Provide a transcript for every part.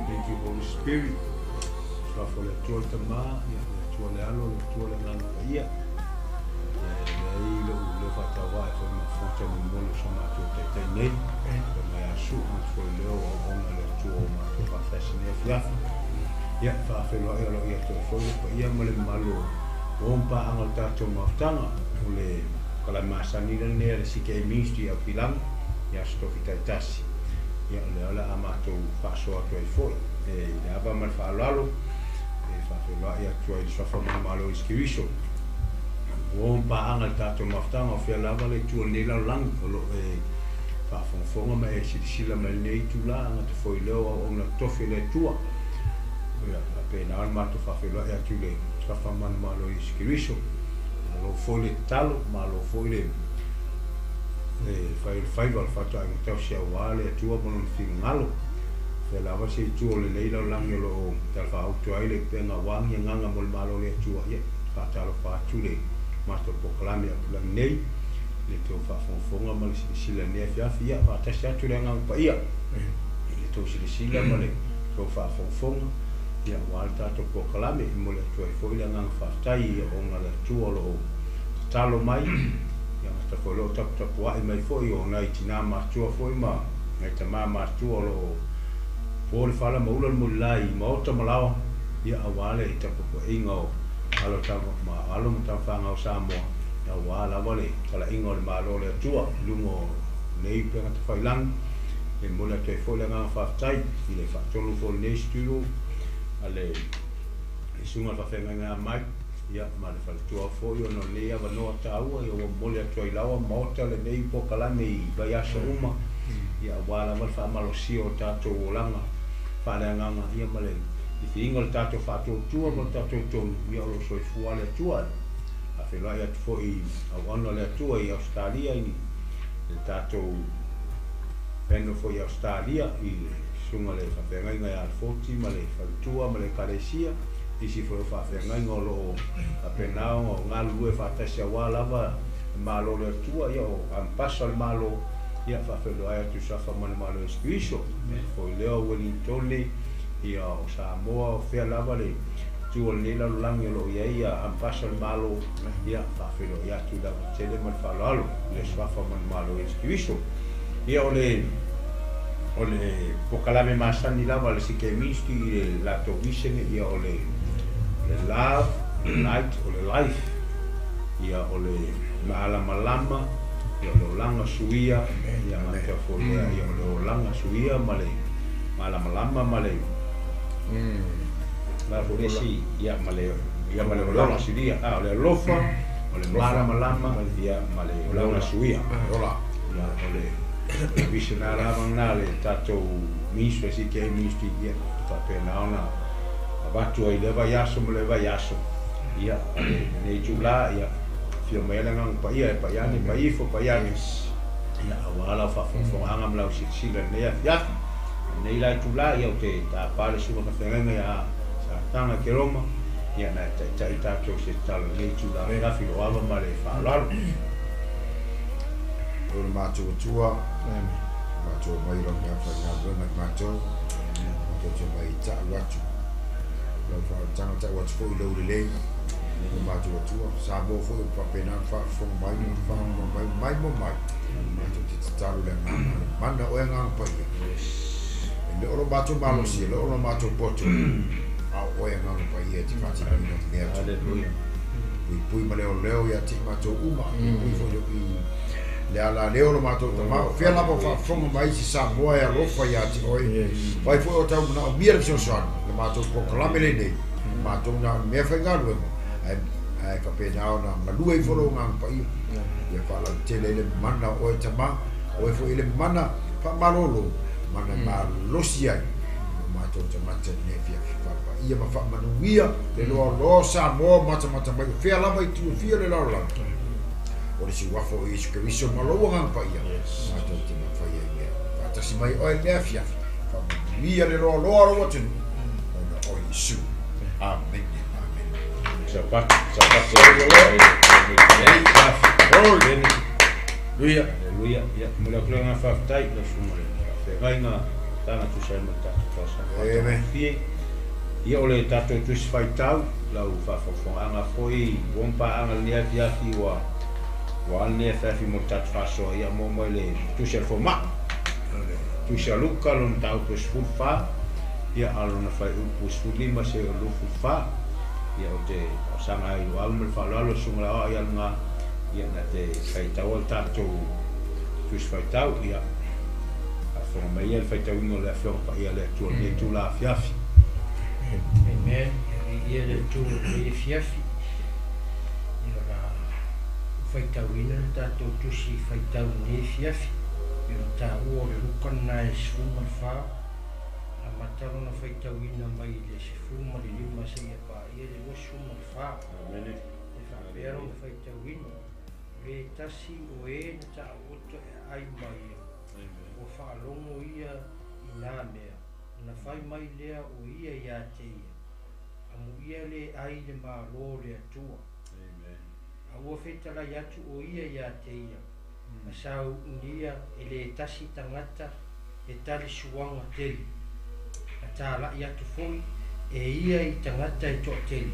Thank you Holy Spirit. Suafa o le Atua le Tama, ia, le Atua le Alo, le Atua le Agaga Paia. Ia, e leai lou leo faatauvaa e fai ma fofoga taumolimoli o so matou taitai nei. Fai mai a Suu, gata foi leo o auauna a le Atua ua matou faatasi nei afiafi. Ia, e faafeiloai aloaia atu ai foi le paia ma le mamalu o uo ma paaga o le tatou mafutaga. O le kalame masani lenei a le CKA Ministry i Aukilagi i Aso Tofi taitasi. Ia, o lea o le a matou faasoa atu ai foi i le ava ma le faaaloalo e faafeiloai atu ai i le Suafa Manumalo o Iesu Keriso. Ua ma paaga i le tatou mafutaga, o fea lava le itu o lenei lalolagi o lo o e faafogafoga ma e silasila mai i lenei itula, gata foi lea o auauna totofi a le Atua. Ia, faapena ona matou faafeiloai atu i le Suafa Manumalo o Iesu Keriso. Malo foi le tatalo, malo foi le fai o le faiva o le faatoaiga tausi aua le Atua ma Lona finagalo. Fea lava se itu o lenei lalolagi o lo o talafaauto ai le upega aua ni agaga mo le Malo o le Atua, ia, faatalofa atu le matou polokalame Aupulagi nei i le tou faafogafoga ma le silasila i lenei afiafi. Ia, faatasi atu le Agaga Paia i le tou silasila ma le tou faafogafoga, ia, aua le tatou polokalame. E momoli atu ai foi le agaga faafetai i auauna a le Atua o lo o tatalo mai, ia, gata foi o lo o taputapuai mai foi o nai tina matutua foi ma nai tama matutua o lo o po le fala ma ula le mulila i maota ma laoa, ia, aua le tapuapuaiga o alo ma alo ma tamafanau o Samoa, aua lava le talaiga o le Malo o le Atua i luga o lenei upega tafailagi. E momoli atu ai foi le agaga faafetai i le faatonu foi o lenei studio a le Susuga i le Faafeagaiga ia Mike, ia, ma le faletua foi ona o lenei avanoa taua, ia, ua momoli atu ai laoa maota lenei polokalame i vaiaso uma, ia, aua lava le faamalosia o tatou olaga faaleagaga, ia, ma le fifiiga o le tatou faatuatua ma le tatou tonu, ia, o lo o soifua le Atua. E faafeiloai atu foi i auauna a le Atua i Ausetalia i le tatou panel foi i Ausetalia i le susuga i le faafeagaiga ia Alfoti ma le faletua ma le ekalesia, nisi foi o faafeagaiga o lo o faapena ona galulue faatasi aua lava le Malo o le Atua, ia o Ambasa o le Malo, ia faafeiloai atu i Suafa ma le Malo o Iesu Keriso. Foi lea o Uelintone, ia o Samoa, o fea lava le itu o lenei lalolagi o lo o i ai ia Ambasa o le Malo, ia faafeiloai atu i le ava tele ma le faaaloalo i le Suafa ma le Malo o Iesu Keriso. Ia o le o le polokalame masani lava a le CK Ministry i le latou vision, ia o le le love, o le light, o le life, ia o le malamalama, ia o le olaga suia, ia faapea foi lea, ia o le olaga suia ma le malamalama ma le la foi le isi, ia ma le ia ma le olaga suia, a o le alofa, o le malamalama, ia ma le olaga suia. Ia o le vision lava lena a le tatou ministry, CKA Ministry, ia faapena ona avatu ai i lea vaiaso ma lea vaiaso. Ia lenei itula, ia afio mai ai le Agaga Paia e pai ane, pai ifo, pai ane, ia aua lau faafogafogaaga ma lau silasila i lenei afiafi. Lenei la itula, ia ou te tapa le Susuga Faafeagaiga ia Satanga Keroma, ia na e taitai tatou i se tatalo i lenei itula afiafi i lou ava ma le faaaloalo. O le matou Atua, matou omai i lau mea faigaluega i matou, matou te omai e ta'u atu lau faaolataga, ta'u atu foi i lou lelei, o matou Atua. Samoa foi ua faapena ona faafofoga mai ma faafofoga mai, mai ma mai, matou te tatalo i le agaga o le mana o oe Agaga Paia. E le o lo matou malosi, e le o lo matou poto, a o oe Agaga Paia e te faatinoina mea atu. Puipui ma leoleo ia te i matou uma, puipui foi i le ala leo o lo matou tama, o fea lava o faafofoga mai se Samoa e alofa ia te oe, fai foi o tau manaomia le fesoasoani, le matou polokalame lenei, matou na o ni mea faigaluega, ae, ae faapena ona galue ifo lou Agaga Paia, ia faalautele ai le mana o oe tama, oe foi i le mana faamalolo, mana e malosi ai o matou tagata i lenei afiafi. Faapaia ma faamanuia le loaloa o Samoa matamata mai o fea lava i itu e fia o le lalolagi. O le Suafa o Iesu Keriso ma lou Agaga Paia, matou te mafai ai mea. Faatasi mai oe i lenei afiafi, faamanuia le loaloa o lou atunuu, ona o Iesu. Amene, amene. Sapatu, sapatu. Aleluia. Aleluia. Ia, momoli atu le agaga faafetai i lau Susuga i le Faafeagaiga. amataga tusa ai ma le tatou talosaga Amen. faatagofie. Ia o le tatou tusi faitau lau faafogafogaaga foi ua mapaaga lenei afiafi ua ua ale lenei afiafi mo le tatou faasoa ia mo mai le tusi a le foma'i tusi a Luka lona mataupu e 14 ia a lona faaiupu 15 seia 24. Ia ou te talosaga ai i lou ava ma le faaaloalo le susuga o le aoao ia luga ia na te faitaua le tatou tusi faitau ia faafofoga mai ia le faitauina o le Afioga Paia a le Atua i lenei itula afiafi. Amen. Ia viia le Atua i lenei afiafi. Ia o le a faitauina le tatou tusi faitau i lenei afiafi. Ia o le taua o le Luka lena e 14, amata lona faitauina mai le 15 seia paia le 24. Amene. E faapea lona faitauina, o le tasi o e na taoto e aai ma ia, ua faalogo ia i nā mea, ona fai mai lea o ia ia te ia, amuia le ai le Malo o le Atua. Amen. A ua fetalai atu o ia ia te ia, na saunia e le tasi tagata e tali suaga tele. Na tāla'i atu foi e ia i tagata e toatele.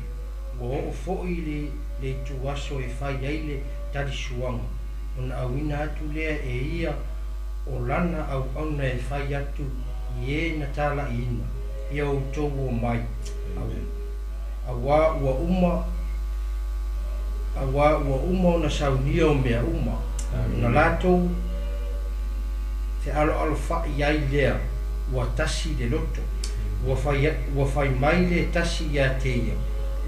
Ua oo foi le ituaso e fai ai le tali suaga, ona auina atu lea e ia o lana auauna e fai atu i e na tāla'iina, ia outou omai. Amen. Auā ua uma ona saunia o mea uma, ona latou fealoalofa'i ai lea, ua tasi le loto. Ua fai mai le tasi ia te ia,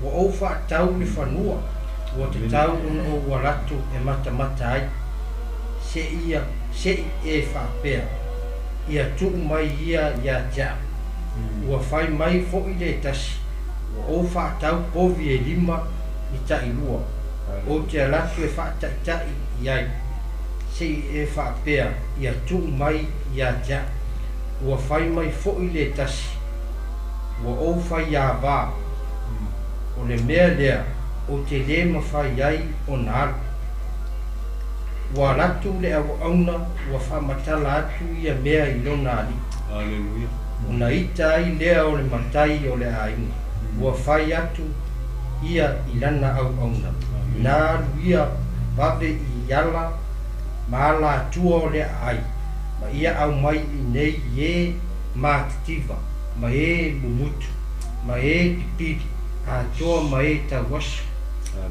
ua ou faatau le fanua, ua tatau ona ou alatu e matamata ai. Se'i e faapea, ia tuu mai ia ia te a'u. Ua fai mai foi le tasi, ua ou faatau povi e 5 i ta'ilua, ou te alatu e faata'ita'i i ai. Se'i e faapea, ia tuu mai ia te a'u. Ua fai mai foi le tasi, ua ou faiāvā, o le mea lea ou te lē mafai ai ona alu. Ua alatu le auauna ua faamatala atu ia mea i lona ali'i. Haleluia. Ona ita ai lea o le matai o le aiga. Ua fai atu ia i lana auauna. Na alu ia vave i ala ma ala atua o le aai, ma ia aumai iinei i e matitiva, ma e mumutu, ma e pipili, atoa ma e tauaso.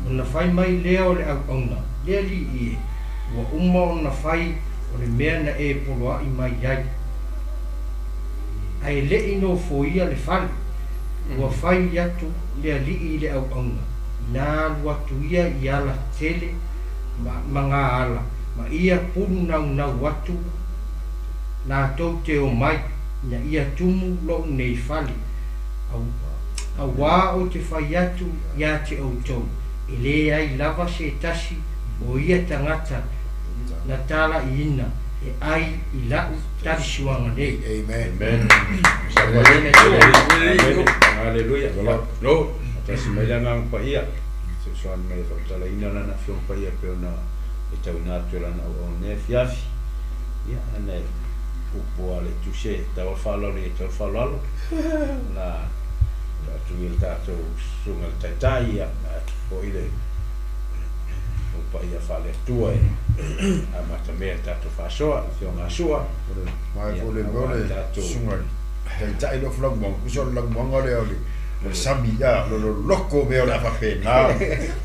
Ona fai mai lea o le auauna, le ali'i e, ua uma ona fai o le mea na e poloa'i mai ai. Ae le'i nofoia le fale, ua fai atu le ali'i i le auauna, ina alu atu ia i ala tele ma ngā ala, ma ia pulu naunau atu latou te omai, ina ia tumu lo'u nei fale. Auā ou te fai atu ia te outou, e lē ai lava se tasi o ia tagata na tāla'iina e ai i la'u talisuaga nei. Amen. Amen. Amen. Haleluia. No. Tasi mai le agaga paia fesoasoani mai e faamatalaina lana afioga paia e pei ona faitauina atu e lana auauna nei afiafi. Ia ana e upu a le tusi e tau le faaaloalo ia tau le faaaloalo na atu i le tatou susuga le taitai ia atu foi le paia faale-Atua e amatamea le tatou faasoa le afioga a Sua. Mai foi le mea o le susuga le taitai lea o fulagumaga, tusa o le lagumaga lea o le sami ia, o le loloko mea o le a faapena.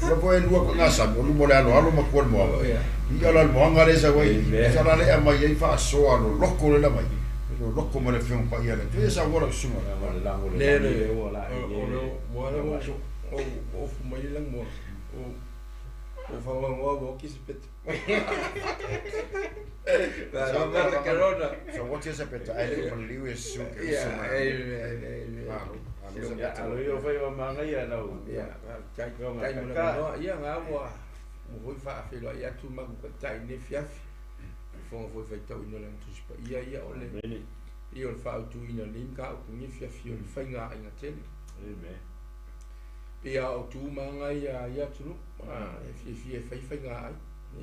Ua foi e lua ka sami, o luma o le aloalo ma tua le moaga. Ia o le moaga lea sau ai, sa la le aumai ai faasoa loloko le la mai. Loloko ma le afioga paia le Atua. Ia saunoa lau susuga. Le le o le moana o fumai le lagumaga. O whangangoa mo ki se peta. La la ta corona. So what is a peta? Ai le maliu e su ke Ia, su. e. Ia, alo ia fai o manga ia lau. Ia, tai tai mo la ia ngā wa mo hoi fa afelo ia tu maku ka tai ne fiafi. Fonga foi fai tau ina le tusipa. Ia ia o le ia o le fa tu ina lim ka o ni fiafi o le fainga inga tele. Amen. Pia o tu manga ia ia tunu e fiafia e fai fainga ai. E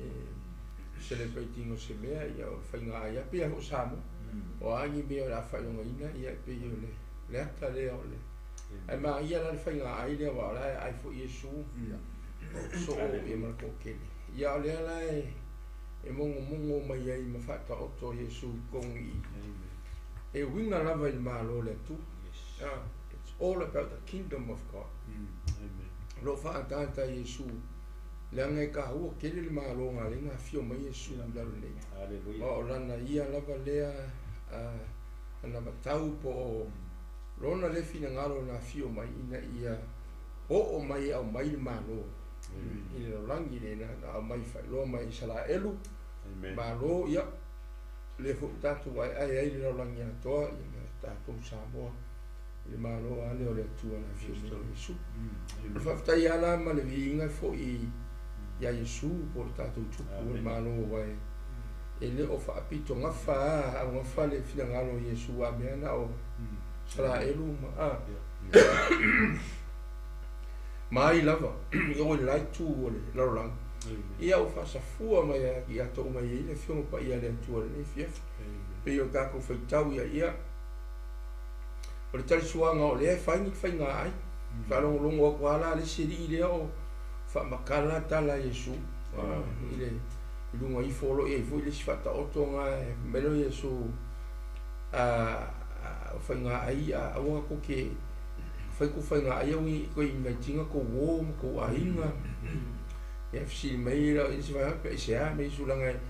celebrating o se mea ia o fainga ai pia ho Samoa. O a ni mea o le a faailogaina ia e pei o le ata lea o le ae maia la le faiga ai lea ua o la e ai fo'i Iesu soo ia ma le toatele. Ia o lea la e mogomogo mai ai ma faataoto Iesu i totonu i i e uiga lava i le Malo o le Atua. It's all about the kingdom of God. O loo faaataata Iesu leaga e taua tele le maloga lea na afio mai Iesu i lalo nei. O lana ia lava lea ana matau po o lona le finagalo na afio mai ina ia oo mai e aumai le Malo i le lalolagi lea na aumai faailoa mai Isaraelu. Malo ia le fo'i tatou aeae ai le lalolagi atoa ia ma tatou Samoa i le Malo a lea o le Atua na afio mai Iesu. O le faafetai ala ma le viiga fo'i ia Iesu po o le tatou Tupu o le Malo uae e le o faapito gafa a augafa le finagalo o Iesu a mea na o Isaraelu ma ma ai lava i o i le la itu o le lalolagi. Ia ua faasafua mai ia tou mai ai le Afioga Paia a le Atua i lenei afiafi. Pei o tatou faitau ia ia o le talisuaga o lea e fai ni faiga ai. Faalogologo atu lava la le isi alii lea o faamatala tala a Iesu i le i luga ifo o lo o i ai foi le isi faataotoga e fai mai lea o Iesu o faiga ai aua tatou te fai kou faiga ai au i koe invite-ina kou uō ma kou aiga. Ia fesili mai la isi vaega pe aisea me Iesu leaga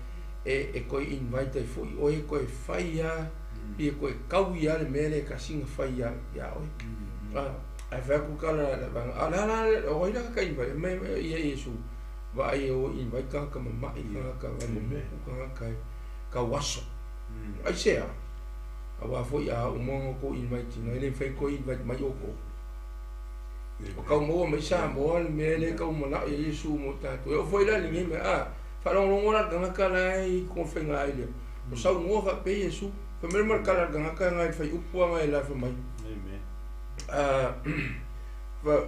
e toe invite ai fo'i oe e toe fai a pe toe taui a le mea lea e tasi na fai ia oe. Ae fai atu tala le vaega a o le a la o ai la ka invite mai ia Iesu vaai e o invite tagata mama'i tagata vaemomoku tagata e tauaso. Aisea auā fo'i a uma ona outou invite-ina e le mafai ona toe invite mai outou. O tau maua mai Samoa le mea lea e tau manao ia Iesu mo tatou. E oo foi la i lenei mea, faalogologo la le tagata la e i totonu o le faiga ai lea. O saunoa faapea Iesu. Fai mai le ma le tala a le tagata na i le faiupu aga e la fai mai.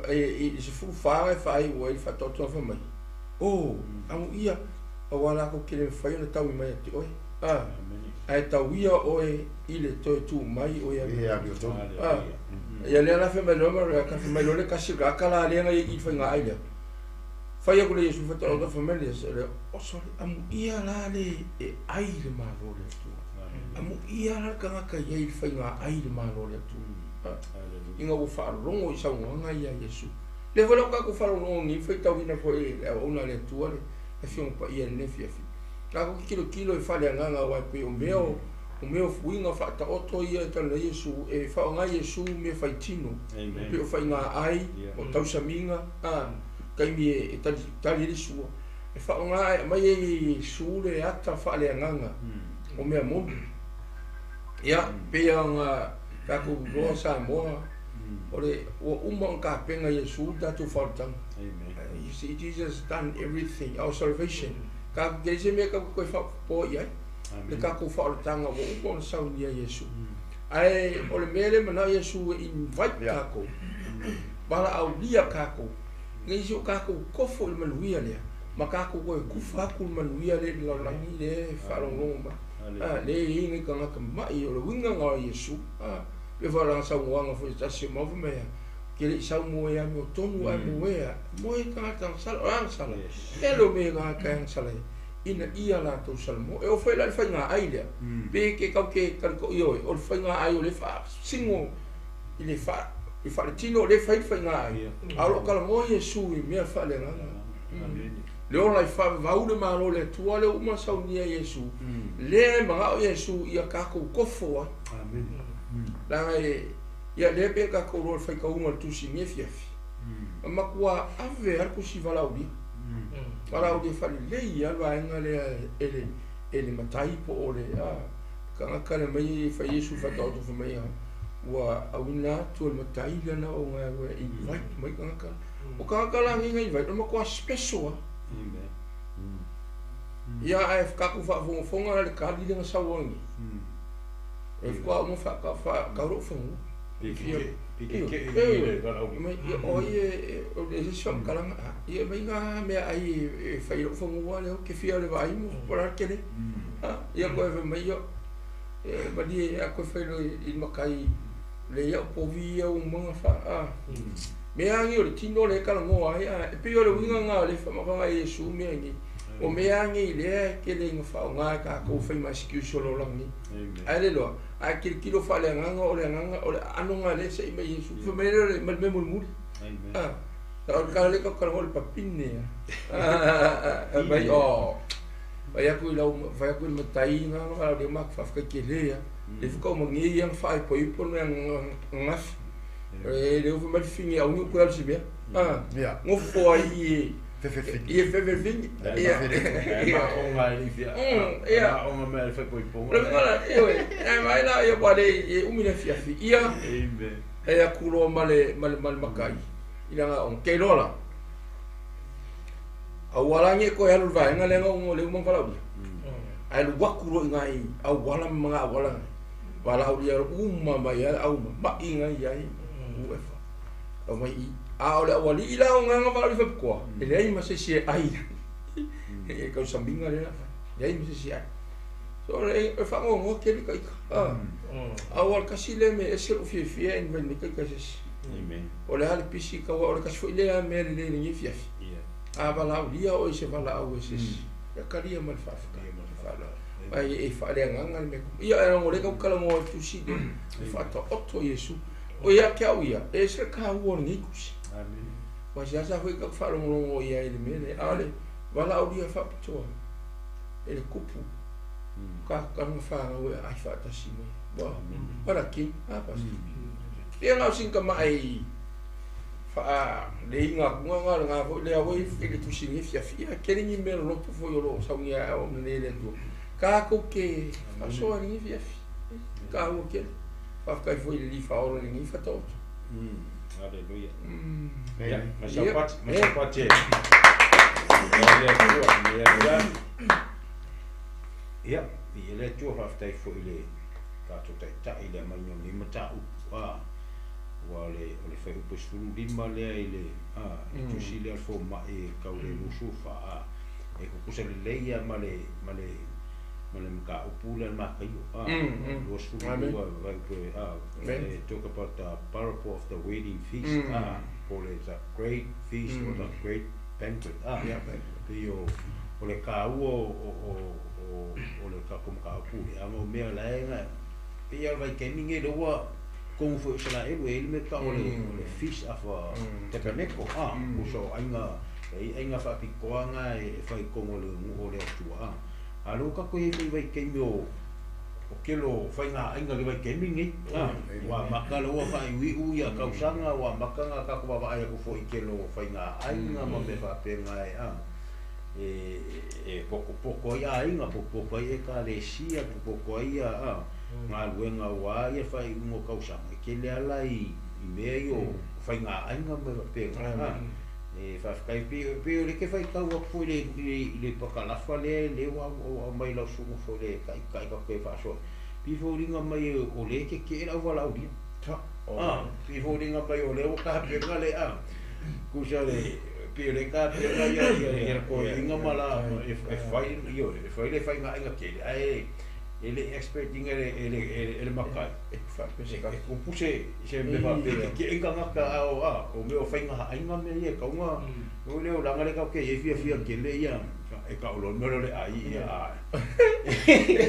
I le 14 e faaiu ai le faataotoga fai mai. O, amuia, auā latou te le mafai ona taui mai ia te oe. Ae tauia oe i le toe tu mai o ia mea. Ia lea la fai mai loa ma ka fai mai loa le tasi o le tagata la lea na i le faiga ai lea. Fai atu le Iesu faataoto fai mai le lea, o sorry, amuia la le e ai le Malo o le Atua. Amuia la le tagata i ai le faiga ai le Malo o le Atua. Ina ua faalogo i saunoaga ia Iesu. Lea foi la ua tatou faalogologo nei faitauina foi le auauna a le Atua le Afioga Paia i lenei afiafi. Tatou te tilotilo i faaleagaga aua e pei o mea o mea o fuiga faataoto ia e talanoa ai Iesu e faaaoga ai Iesu mea faitino. Pei o faiga ai, o tausamiga, taimi e tali ai le sua. E faaaoga e aumai ai e Iesu le ata faaleagaga o mea moni. Ia, pei ona tatou iloa Samoa, o le ua uma ona tapena Iesu le tatou faaolataga. You see, Jesus has done everything, our salvation. Tatou te leai se mea tatou te toe faapopoa i ai. Le tatou faaolataga ua uma ona saunia e Iesu. Ae o le mea lea e manao Iesu e invite tatou, valaaulia tatou, ina ia si o tatou tofo i le manuia lea, ma tatou toe tufa atu le manuia lea i le lalolagi lea e faalogologo mai. Lea e i ai nai tagata mama'i o le uiga lena o Iesu. Pei foi o lana saunoaga foi i se tasi o mau fai mai, ou te le i sau mo e amiotonu ae mo e a, mo e tagata agasala. O le agasala, e le o mea e tagata e agasala ai, ina ia latou salamo. E oo foi la i le faiga ai lea, pe ke tau te talitoia oe, o le faiga ai o lea e faasino i le faaletino o lea e fai le faiga ai, a o loo talanoa Iesu i mea faaleagaga. Le ola i faavavau le Malo o le Atua lea ua uma ona saunia e Iesu, lea e manao Iesu ia tatou tofo ai. Leaga e ia lea pei ona tatou iloa i le faitauga o le Tusi i lenei afiafi, na matua ave lava le Tusi valaaulia. Valaaulia faalelei lava le vaega lea e le matai po o le tagata lea mai e fai Iesu i faataoto fai mai ua auina atu e le matai lana ona ua invite mai tagata. O tagata la nei na invite, o le matua special lava. Ia ae tatou faafogafoga la i le tali lea na sau ai nei. E faatoa uma faatau lou fanua. O ai e o le isi faamatalaga ia aumai na meaai e fai ai lou fanua lea ou te fia o le vaai mo po o le a le tele. Ia toe fai mai ia E mali e a koe whailo i makai le ia povi ia o manga wha a. Mea angi o le tino le kala ngoa ai a. E pio le winga ngā le whamakanga e Yesu mea ngi. O mea angi i lea ke le inga wha o ngā ka kou whai ma sikiu solo langi. Ai le loa. A kilo kilo wha le nganga o le nganga o le ano ngā le se i mai Yesu. Wha me le ma me muli muli. A. Ta o kala le ka kala o le papine ya. A mai o. Vai aku i lau vai aku i matai ngā ngā le mak wha whaka ke le ya. Le whaka o mangi yang wha i po ipo me ngaf. E le ufa mai fingi au ni ko al sibia. Ah. Ngofo ai i Fefe i fefe fingi. Ia. Ma o ngā i fia. Ia. Ma o ngā mea le whai ponga. Le ngala e we. E mai la ia pa le e umi le fia fi. Ia. Amen. E a kulo male male male makai. Ila nga on ke lola. Au wala nge ko halu vai nga le nga ngo le umang fala. Ai lu waku ro ngai au wala mga wala. Wala au ia umma mai au ma i ngai ai. U efa. Au mai i. A o le awali ila o nga fala fa ko. E le ai ma se se ai. E ka sambinga le la. Le ai ma se se ai. So le e fa ngo ngo ke li ka ika. Ah. Au al kasi le me ese o fie fie en vai ka ka se. Amen. O le hali pisi ka o le kasi fo ile a me le le ngi fia. Ia. A vala au lia o se vala au e se. Ya kalia mal fa fa. Fa la. Ai e fa le nganga me. Ia e ngo le ka kala ngo tu si de. Fa ta otto Yesu. O ia ke au ia. E se ka u o ngi kusi. Amen. Wa sia sa foi ka fa lo ngo ia ile me le ale vala au lia fa pitoa. E le kupu. Ka ka nga fa nga we ai fa ta si me. Wa. Para ki a pas. Ia ngau sin ka mai fa le inga kunga nga nga fo le awai i le tusi ngi fia fia ke ni me lo tu fo yo sa ngi a o ne le tu. Ka ko ke fa so ngi fia fia. Ka o ke fa ka fo i li fa o le ngi fa to. Hallelujah. Ia. Masapat, masapat. Ia le tua, ia ia. Ia, ia le tua fa tai fo i le ka to tai tai le mai no ni mata u. Ah. Ua le o le fai upu sulu lima lea i le i tusi lea fo ma e kau le lusu fa a e kukusa le leia ma le ma le ma le maka upu le ma kai o lua sulu lua vai upu e talk about the parable of the wedding feast po le the great feast or the great banquet pe o o le ka ua o o le ka ko maka upu le anga o mea laenga pe ia vai keminge le ua kongu fo Israel e me ka o le feast of tabernacle o so ainga e ainga fa pikoanga e fai kongo le o le atua a lo ka ko e vai kemi o ke lo fai nga ainga le vai kemi ngi wa maka lo wa fai wi u ya kausanga wa maka nga ka ko ba ai ko fo i ke lo fai nga ainga ma me fa pe nga e e poko poko ia ainga poko poko ai e ka le sia poko poko ai a ngā luenga wā ia whai ungo kausanga. Ke le ala i mea i o whai ngā ainga me whapenga. E whawhikai pio le ke whai kau aku i le pakalafa le le wā o mai lau sungu fo le kai kai ka koe whaasoa. Pi fo ringa mai o le ke ke lau wala au ria. Pi fo ringa mai o le o ka hapenga le a. Kusa le pio le ka hapenga ia ia ko inga mala e whai e whai le whai ngā ainga ke le. Ae ele expecting ele ele ele makai E fa pe se ka. e kupuse se me fa pe ke inga ngaka ao a o me o whainga ainga me ia kaunga o le o langa le ka ke e fia fia ke le ia e ka o lo me le ai ia a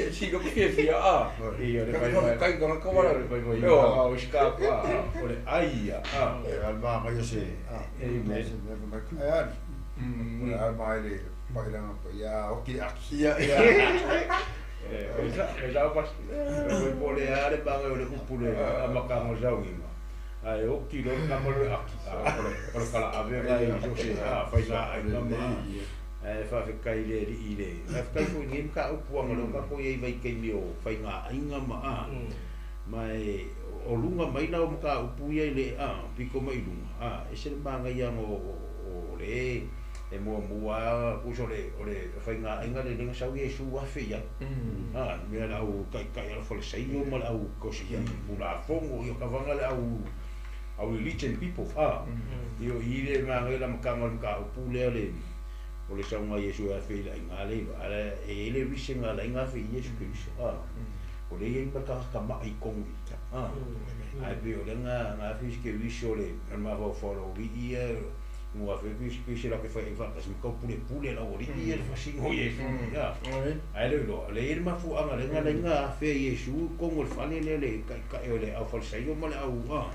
Si ko fia fia a. ia le Ka whai ka mai ka ka wala le whai mai Io. a o ska a o le ai ia a E al ma ngai se. Amen. Se me mai ai ali. O le al mai le mai langa pa ia oki aki. ia ia e sa pas e po le ale banga o le upu le a makanga zau ima. Ai o ki lo ka mo le aki. O le kala ave ga i so se a fai na ai na ma. E fa fe kai le i le. Fa kai fo ni ka upu anga lo ka ko i vai ke mi o fai nga ainga ma a. Mai o lunga mai la o maka upu ia le a piko mai lunga. A e se manga ia o le e mua mua kuso le o le fai nga ainga le lenga sau Yesu afe ia. A mea la au kai kai ala fole seio ma la au kosi ia mula fongo ia kavanga le au au religion people a io i le manga la makanga maka upu le le o le sau nga Yesu afe la inga le ala e le visenga la inga afe Yesu Kristo a O le ia ma ka ka mai kongi. Ai pe o le nga nga fi ke viso le ma fa fa lo vi ia ngua fe fi fi se la ke fa fa ka ko pule pule la ori ia le fasingo Iesu ia. Ai le lo le ia ma fu anga le nga le nga fe Iesu kongo le fale le le ka ka e le au fa sai o ma le au a.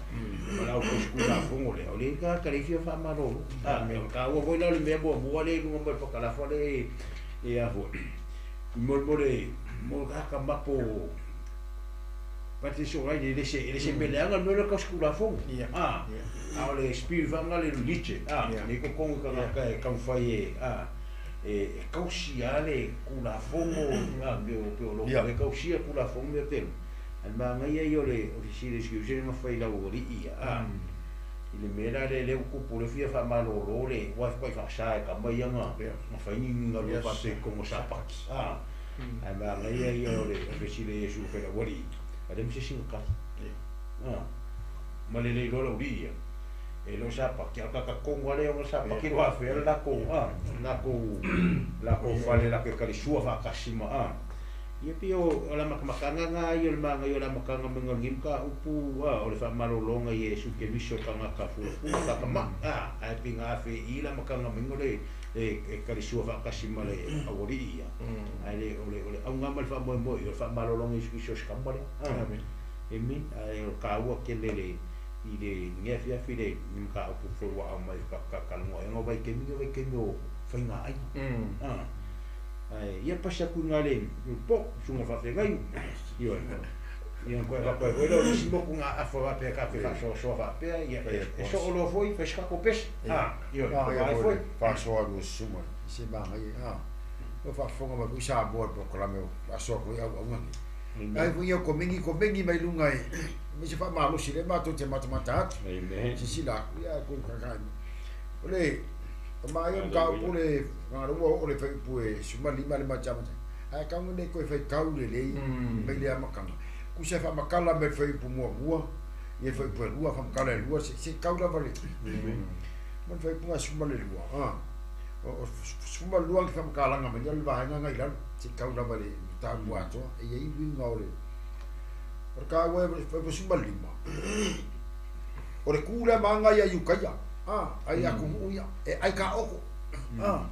Ma le au ko skula fongo le o le ka ka le fi fa ma lo. A ka o voi la le me bo mo le lunga mo fa kala fa le e a fo. Mo mo le mo ka ka mapo Pati so ai le se le se meleanga no le ka skula fongo. A a o le spirit fanga le liche. A le ko kongo ka ka ka fai e a e kausia le kula fongo a me o pe o lo le kausia kula fongo me pelo. Al manga ia i o le ofisi le siu ma fai la ori ia. A i le mela le le kupu le fia fa malolo le wa fa fa sa ka mai anga ma fai ni nga lo pa te kongo sa paki. A al manga ia i o le ofisi le Yesu fe la ori. Ale se singa ka. A ma le le lo la ori ia. E lo sa pa ki ka ka kongo ale o sa pa ki lo afe la ko a la ko la ko fale la ke kali sua fa kasima a. Ia pio o la makanga nga ia le manga ia la makanga menga ngim ka upu a o le fa malolonga Iesu ke miso ka nga ka fu fu ka ka ma a ai pinga afe i la makanga menga le e kali sua fa kasima le awori ia. Ai le o le o le au nga mal fa mo mo o fa malolonga Iesu ki so skamba le. Amen. Amen. Ai o ka ua ke le le i le nge fia fi le ka upu fo wa au mai ka ka ka ngo ngo vai ke mi vai ke mi o fainga ai. A ai ia pasa ku ngale po sunga fa fe ngai io ia ko va ko ko lo si mo ku nga afa va pe ka fe fa so so fa pe ia e so o lo foi fe ska ko pes a io vai foi fa so a lo suma se ba ngai a o fa fonga ma ku sa bo po ko la me fa so ko au au ngai ai fu ia ko mingi mai lunga e me se fa malo si le ma to te mata atu si si la ia ko ka ka o le ma ia ka o le nga ro o le fe pu e suma lima le ma chama ai ka ngone ko fe kau le le me le amakanga ku se fa makala me fe pu mua mua ia fe pu lua fa makala lua se kau la vale mon fe pu suma le lua a o suma lua fa makala nga me le va nga nga ila se kau la vale ta mua to e ia i winga o le o ka we fe suma lima o le kula manga ia yukaia a ai aku ia e ai ka oko a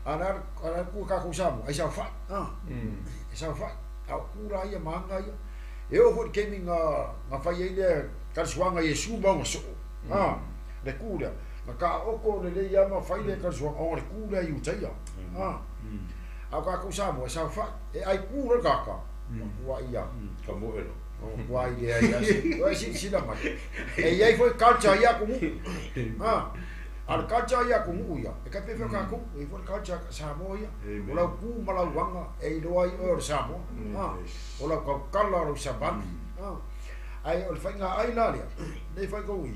ana ana ku ka ku samu ai sa fa a e sa fa a kula ia manga ia e o ho ke nga nga fa ia ile ka suanga Yesu ba ngo so a le kula ma ka oko le le ia ma fa ile ka suanga o le kula i utaia a a ka ku samu sa fa e ai kula ka ka ku ia ka mo elo o ai ia ia o si si la ma e ia foi culture ia ku a al culture ia ku ia e ka pe ka ku e foi culture Samoa ia o la ku ma la wanga e lo ai o Samoa a o la ka kala ro saban a ai o fa nga ai la le fa ko i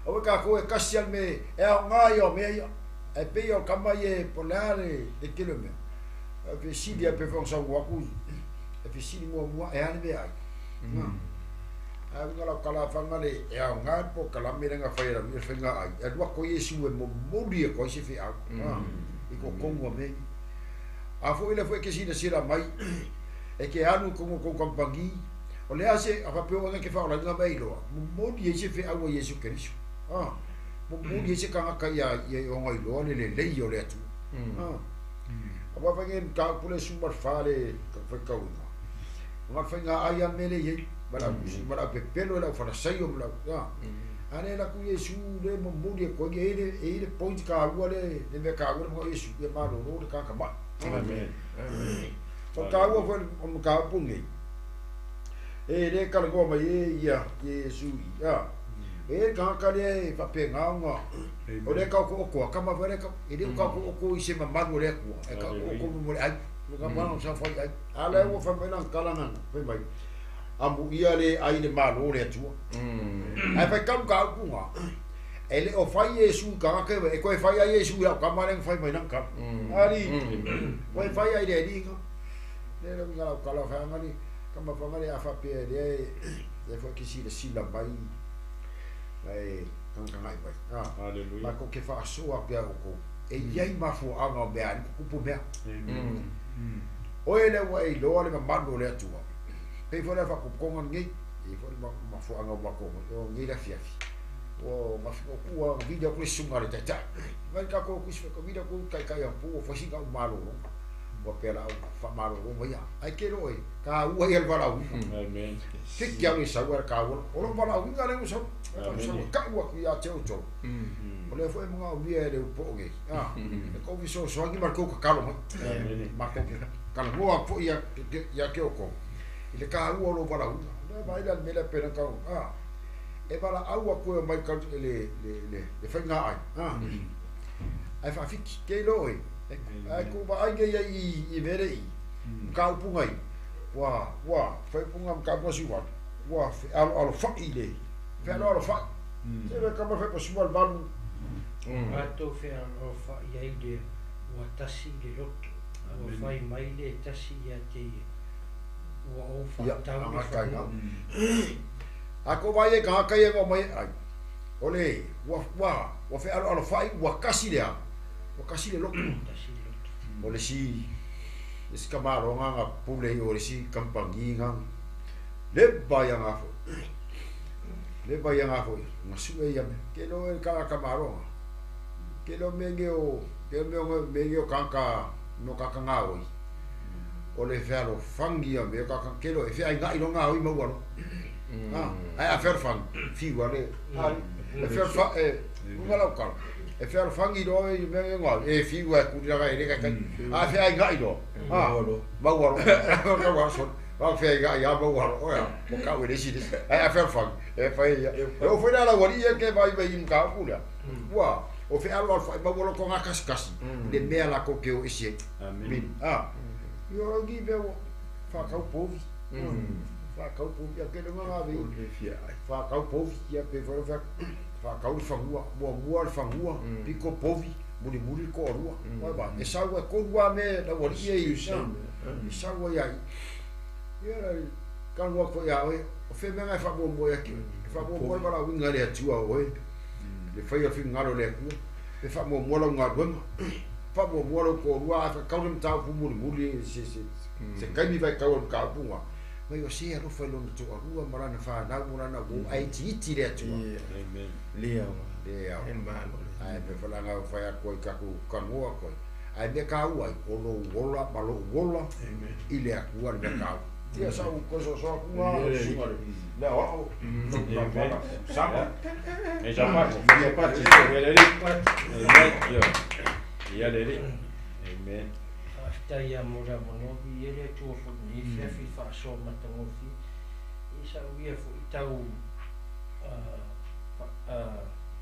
o ka ko e kasi me e nga ia me ia e pe o ka mai e polare de kilo me e pe si dia pe fa sa wa ku e pe si mo mo e ale me ai a nga la kala fanga le e a nga po kala me nga fa era mi fa nga ai e lua ko Yesu e mo mori e ko se fi a i ko kongo me a fo ile fo ke si la mai e ke anu ko ko kampangi o le ase a fa pe o nga ke fa ola nga mai lo mo mori e se fi a o Yesu Kristo a mo mori e se ka ka ia ia o ngai lo le le le o le atu a a wa fa nge ka pule su mar fa le ka fa ka una nga fa nga ai a mele ye bala bala pe pelo la fa sai o bala ya ane la ku Yesu le mo muri ko ye ele ele point ka ua le le me ka ua mo Yesu ye ma lo lo ka ka ma amen o ka ua fo o ka pungi e le ka go ma ye ia Yesu ya e ka ka le fa pe nga nga o le ka ko ko ka ma le ka ele ka ko ko i se ma ma le ko e ka ko ko mo le ai ka ma sa fa ai ala o fa me na kala na fe mai amu ia le ai le malo le atua ai fa ka ka ku nga e le o fai Yesu ka ke e ko e fai ai Yesu ia ka ma le fai mai na ka ali ko e fai ai le ni nga le le nga ka la fa nga ni ka ma fa nga le afa pe le le fa ki si le si la mai ai ka ka ngai mai a hallelujah ma ko ke fa so a pe o ko e iai ma fo anga me ani ku pu me Oe le ua e iloa le mamalu o le Atua. Pei foi le faakopokoga lenei, e foi le mafuaaga o matou o lenei le afiafi. Ua gafi ua vili atu le susuga a le taitai. Mai tatou kusi ka vili atu taitai anapo ua fai sina au malologa. Ua pea la au faamalolo mai ia. Ai ke loe, ka ua ia le valaauina. Amen. Fiki au i sau a ka ua. O lo valaauina le ua sau. Sau ka'u atu ia te outou. O lea foi e magaomia e le upoo nei. Ah, e kou fesoasoani ma le tou tatalo mai. Amen. Matou talanoa atu foi ia te outou. I le taua o lou valaauina. Le vaai la le mea lea pe na tau. Ah, e valaau atu e mai ka le faiga ai. Ah. Ai faafiki ke lo oe. Ai ku vaai nei ai i mea le i. Mataupu nei. Ua faipunga mataupu si walu. Ua alo alo fa'i le. Fe alo alo fa'i. Se le kama fe pasua le valu. Matou fealofai ai le ua tasi le loto. Ua fai mai le tasi ia te ia. Ua ou Ia, faatau le aga kai fanua. A ko vai e ka kai e ngo mai ai. Ole, ua fe alo alo fa'i ua kasi lea. Ua kasi le loto. Tasi le loto. O le si le si kamaloga ga pule o le si kampani ga le ba ia ga fo le ba ia ga fo ga su e ia me ke lo e ka kamaloga ke lo me ge o ke me o me ge o ka ka no ka ka ngā oi o le fe alo fangi ia me ka ka ke lo e fe ai ngai lo ngā oi mau alo ah ai a fe fangi fi wa le ai e fe fa e unga lau kala e fe alo fangi lo e me ge ngā e fi wa ku ra e le ka ka a fe ai ngai lo ah mau alo ka wa so wa fe ai ngai a mau alo o ya mo ka we le si le ai a fe fangi e fa ia e o foi la wali ia ke vai vai im ka ku la ua o fe alo alo fa mau alo ko ngā kasi kasi le mea la ko ke o isi Amen. min ah yo gi be o fa kau povi fa kau povi a ke le ngā vi O le fia ai. fa kau povi ia pe fa fa fa kau le fangua mua mua le fangua piko povi muli muli ko rua wa ba e sau e ko rua me la wali ia i e sau ia i ia la ka ngua ko ia oe o fe me ngai fa mo mo ia ki fa mo mo ba la winga le atua oe le fai a fingalo le ku e fa mo mo la nga luenga fa mo mo la ko rua fa kau le mtau pu muli muli se se se kai mi vai kau le ka punga mai o se alo fa lona to rua marana fa na mo na wo ai ti ti le atua Ia. Amen. Le au. le au E malo le. ai pe falanga fa ya ko ka ku kangoa ko ai me ka ua o lo wola ma lo wola Amen. i le akua le me ka ia sa u ko so so akua Yeah. le o Amen. sama E japati, japati, ia le li. Amen. Ia. Ia le li. Amen. Faafetai ia mo le avanoa viia le Atua foi lenei afiafi faasoa matagofie. I sa'u ia fo'i tau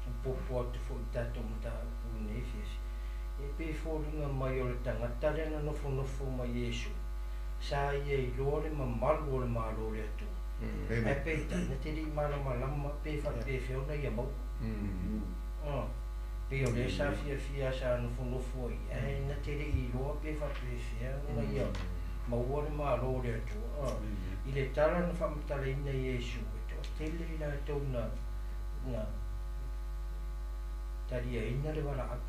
upopo atu fo'i tatou mataupu i lenei afiafi. E pe foliga mai o le tagata lea na nofonofo mai Iesu. Sa ia iloa le mamalu o le malo o le Atua. Ae peitai na te li'i malamalama pe faapefea ona ia maua. Ah, pe o lea sa fiafia sa nofonofo ai, ae na te li'i iloa pe faapefea ona ia maua le malo o le Atua. Ah, i le tala na faamatalaina Iesu, e toatele i latou na taliaina le valaau.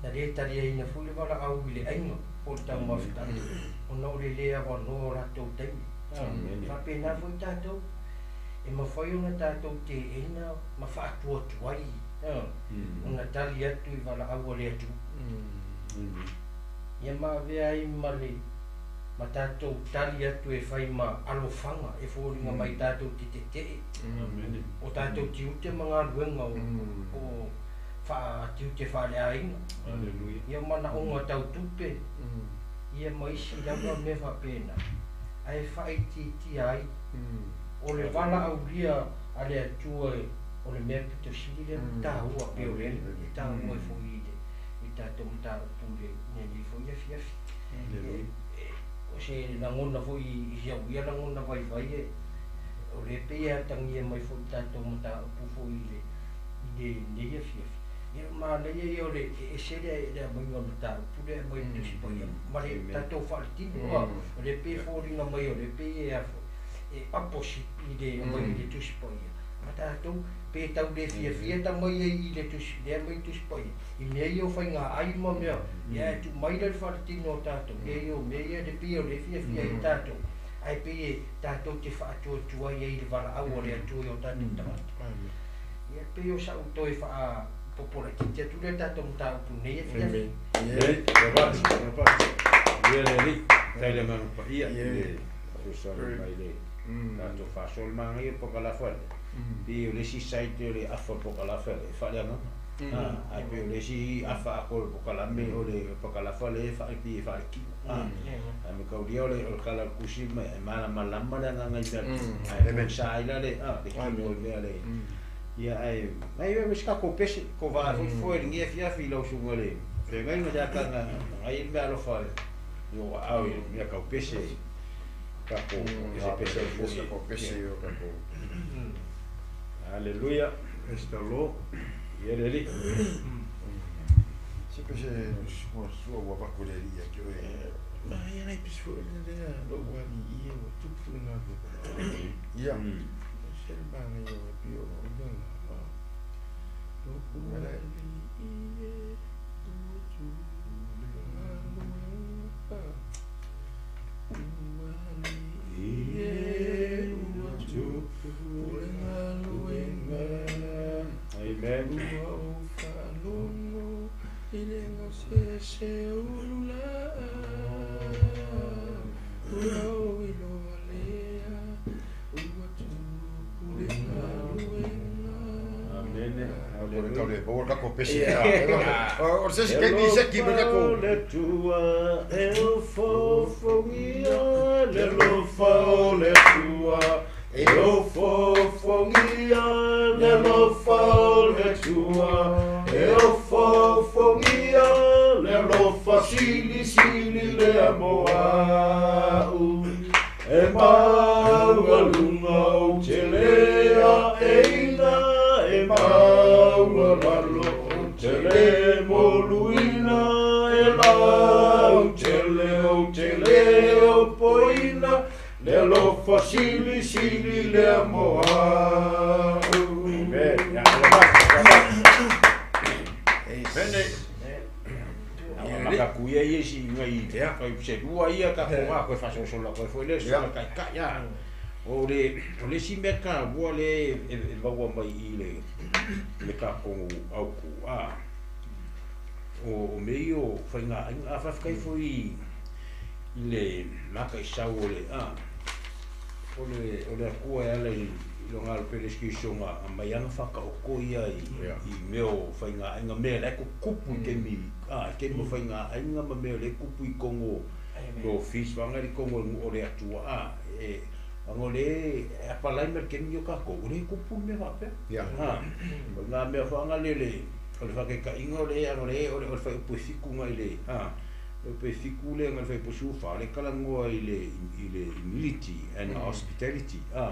Na lē taliaina foi le valaau i le aiga po o le taumafataga ona o le lē avanoa o latou taimi. Amen. Faapena foi tatou e mafai ona tatou teena ma faatuatuai ona tali atu i valaau a le Atua. Ia ma avea ai ma le ma tatou tali atu e fai ma alofaga e foliga mai tatou te tete'e Amen. o tatou tiute ma galuega o faatiute faaleaiga. Hallelujah. Ia manaoga tautupe ia ma isi lava mea faapena ae faaitiitia ai o le valaaulia a le Atua o le mea pitosili lea taua pe o le taua ai foi i le i tatou mataupu i lenei foi afiafi. Hallelujah. O se lagona foi i si au ia lagona vaivai e o le pei e atagia mai foi tatou mataupu foi i le i lenei afiafi. Ia manaia ia o le e ese le aumaiga o le mataupu lea e aumai i le Tusi Paia ma le tatou faaletino o le pei foliga mai o le pei e a foi e opposite i le aumai i le Tusi Paia ma tatou tatou pe tau le fiafia tama ia i le Tusi lea mai Tusi Paia i mea ia o faiga ai ma mea ia e tuu mai le faaletino o tatou mea ia o mea ia le pei o le fiafia ai tatou ae pei e tatou te faatuatuai ai i le valaau a le Atua i o tatou tagata. Ia pei o sa'u toe faapopolaititi atu lea tatou mataupu nei e fiafi. Ia le alii, tai le agaga paia le fesoasoani mai le tatou faasoa le magaia pakalafa le pei o le isi side o le afa pakalafa le faaleagaga ae pei o le isi afa ako le pokalame o le pakalafa le pei e faalekiu ae mataulia o le kala o le tusi ma e malamalama le agaga i mea ae sa ai la le le kino i mea le ia ae ai e se tatou pese ko va foi foi le gia fiafi lau susuga le feagaiga ia taga ai le mea alofa i o aao i mea kau pese tatou pese pese ai foi Ko pese o tatou. Aleluia. Praise the Lord. Ia le alii. Se pese sua sua ua vaku le alii ia te oe. Ma ia nai pese foi le lea lou alii ia ua tupu le galuega. Ia. Se le magaia o le pio o lona. Lou alii e ua tupu le galuega. Ua alii e ua tupu le galuega. Amen. Ua ou faalogo i le gasese ululaa. Ua ou iloa lea, ua tupu le galuega. Amen. O le tau le maua le tatou pese. Ia. O se isi taimi se ki ma tatou. Le Atua e ofofogia le alofa o le Atua e ofofogia le alofa o le Atua e ofofogia le alofa silisili lea mo a'u e maualuga ou te le aʻeina e maualalo ou te le moluina e lautele ou te le opoina le alofa silisili lea mo a'u. Amen. Ia, Mene. Makakuia ia isi ngai Ia. kai se lua ia ka ko ga ko fasosola ko foi le Ia. sola kai kai ia. O le isi mea taua le e maua mai i le tatou auku a o mea ia o faigaaiga a faafetai foi i le makaisau o le a o le Atua e ala i loga alo pele skisoga mai ana whakaoko ia i i mea o faigaaiga mea la e kukupu i taimi a i taimi o faigaaiga ma mea o le kupu i kongo no fees wanga i kongo o le Atua a e anga le e apalai ma le kemi o kākou o le kupu le mea faapea. Ia. O ngā mea whaanga le le o le whakekaiga o le anga le o le whai upu e fiku ngai le a o pe fiku le ngai whai pusu wha le kalangoa i le humility and hospitality a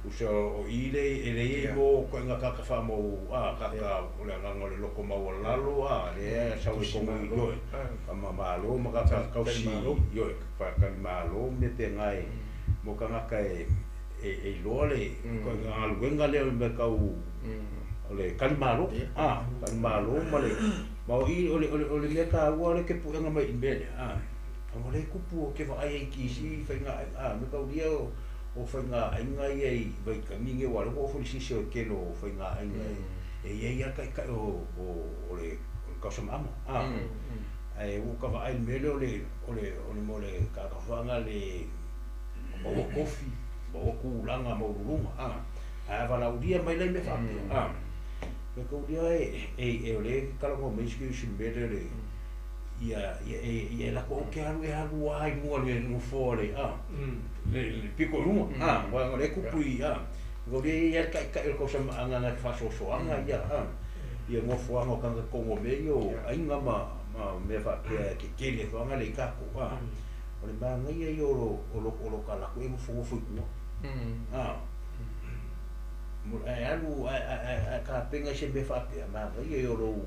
usa o i le e le i mo ko ngā kaka wha mo a kaka o le nganga o le loko maualalo a le sau i kongo i yoe ka mamalo ma kaka kausi yoe ka malo me te ngai mo ka ngaka e loa le ko ngā luenga le o me kau o le kalimalo a kalimalo ma le ma o i o le mea taua le ke puʻega mai i mea lea a o le kupu o ke vaai ai ki isi faiga a me kaulia o faigaaiga ia i vaikaminge ua le ua ofo le sisi o kelo o faigaaiga e ia ia kaikai o le kausamaama a ae ua ka vaai le mea lea o le mo le kakafaaga le maua kofi maua kulaga maululuga a ae valaulia mai lai mea faapea a me kaulia e o le kalagoa mai isi usi mea lea le ia ia la ko ke alu e alu ai luga le nofoa le a le piko i luga a uaga le kupu i a kaulia ia le taʻitaʻi o le kausamaʻaga na faasoasoaga ia a ia nofoaga o tagata kogo mea ia o aiga ma mea faapea tetele foaga le i takou a o le magaia ia o lo kalaku e nofonofo i tua a ae alu ae kapega i se mea faapea magaia ia o lou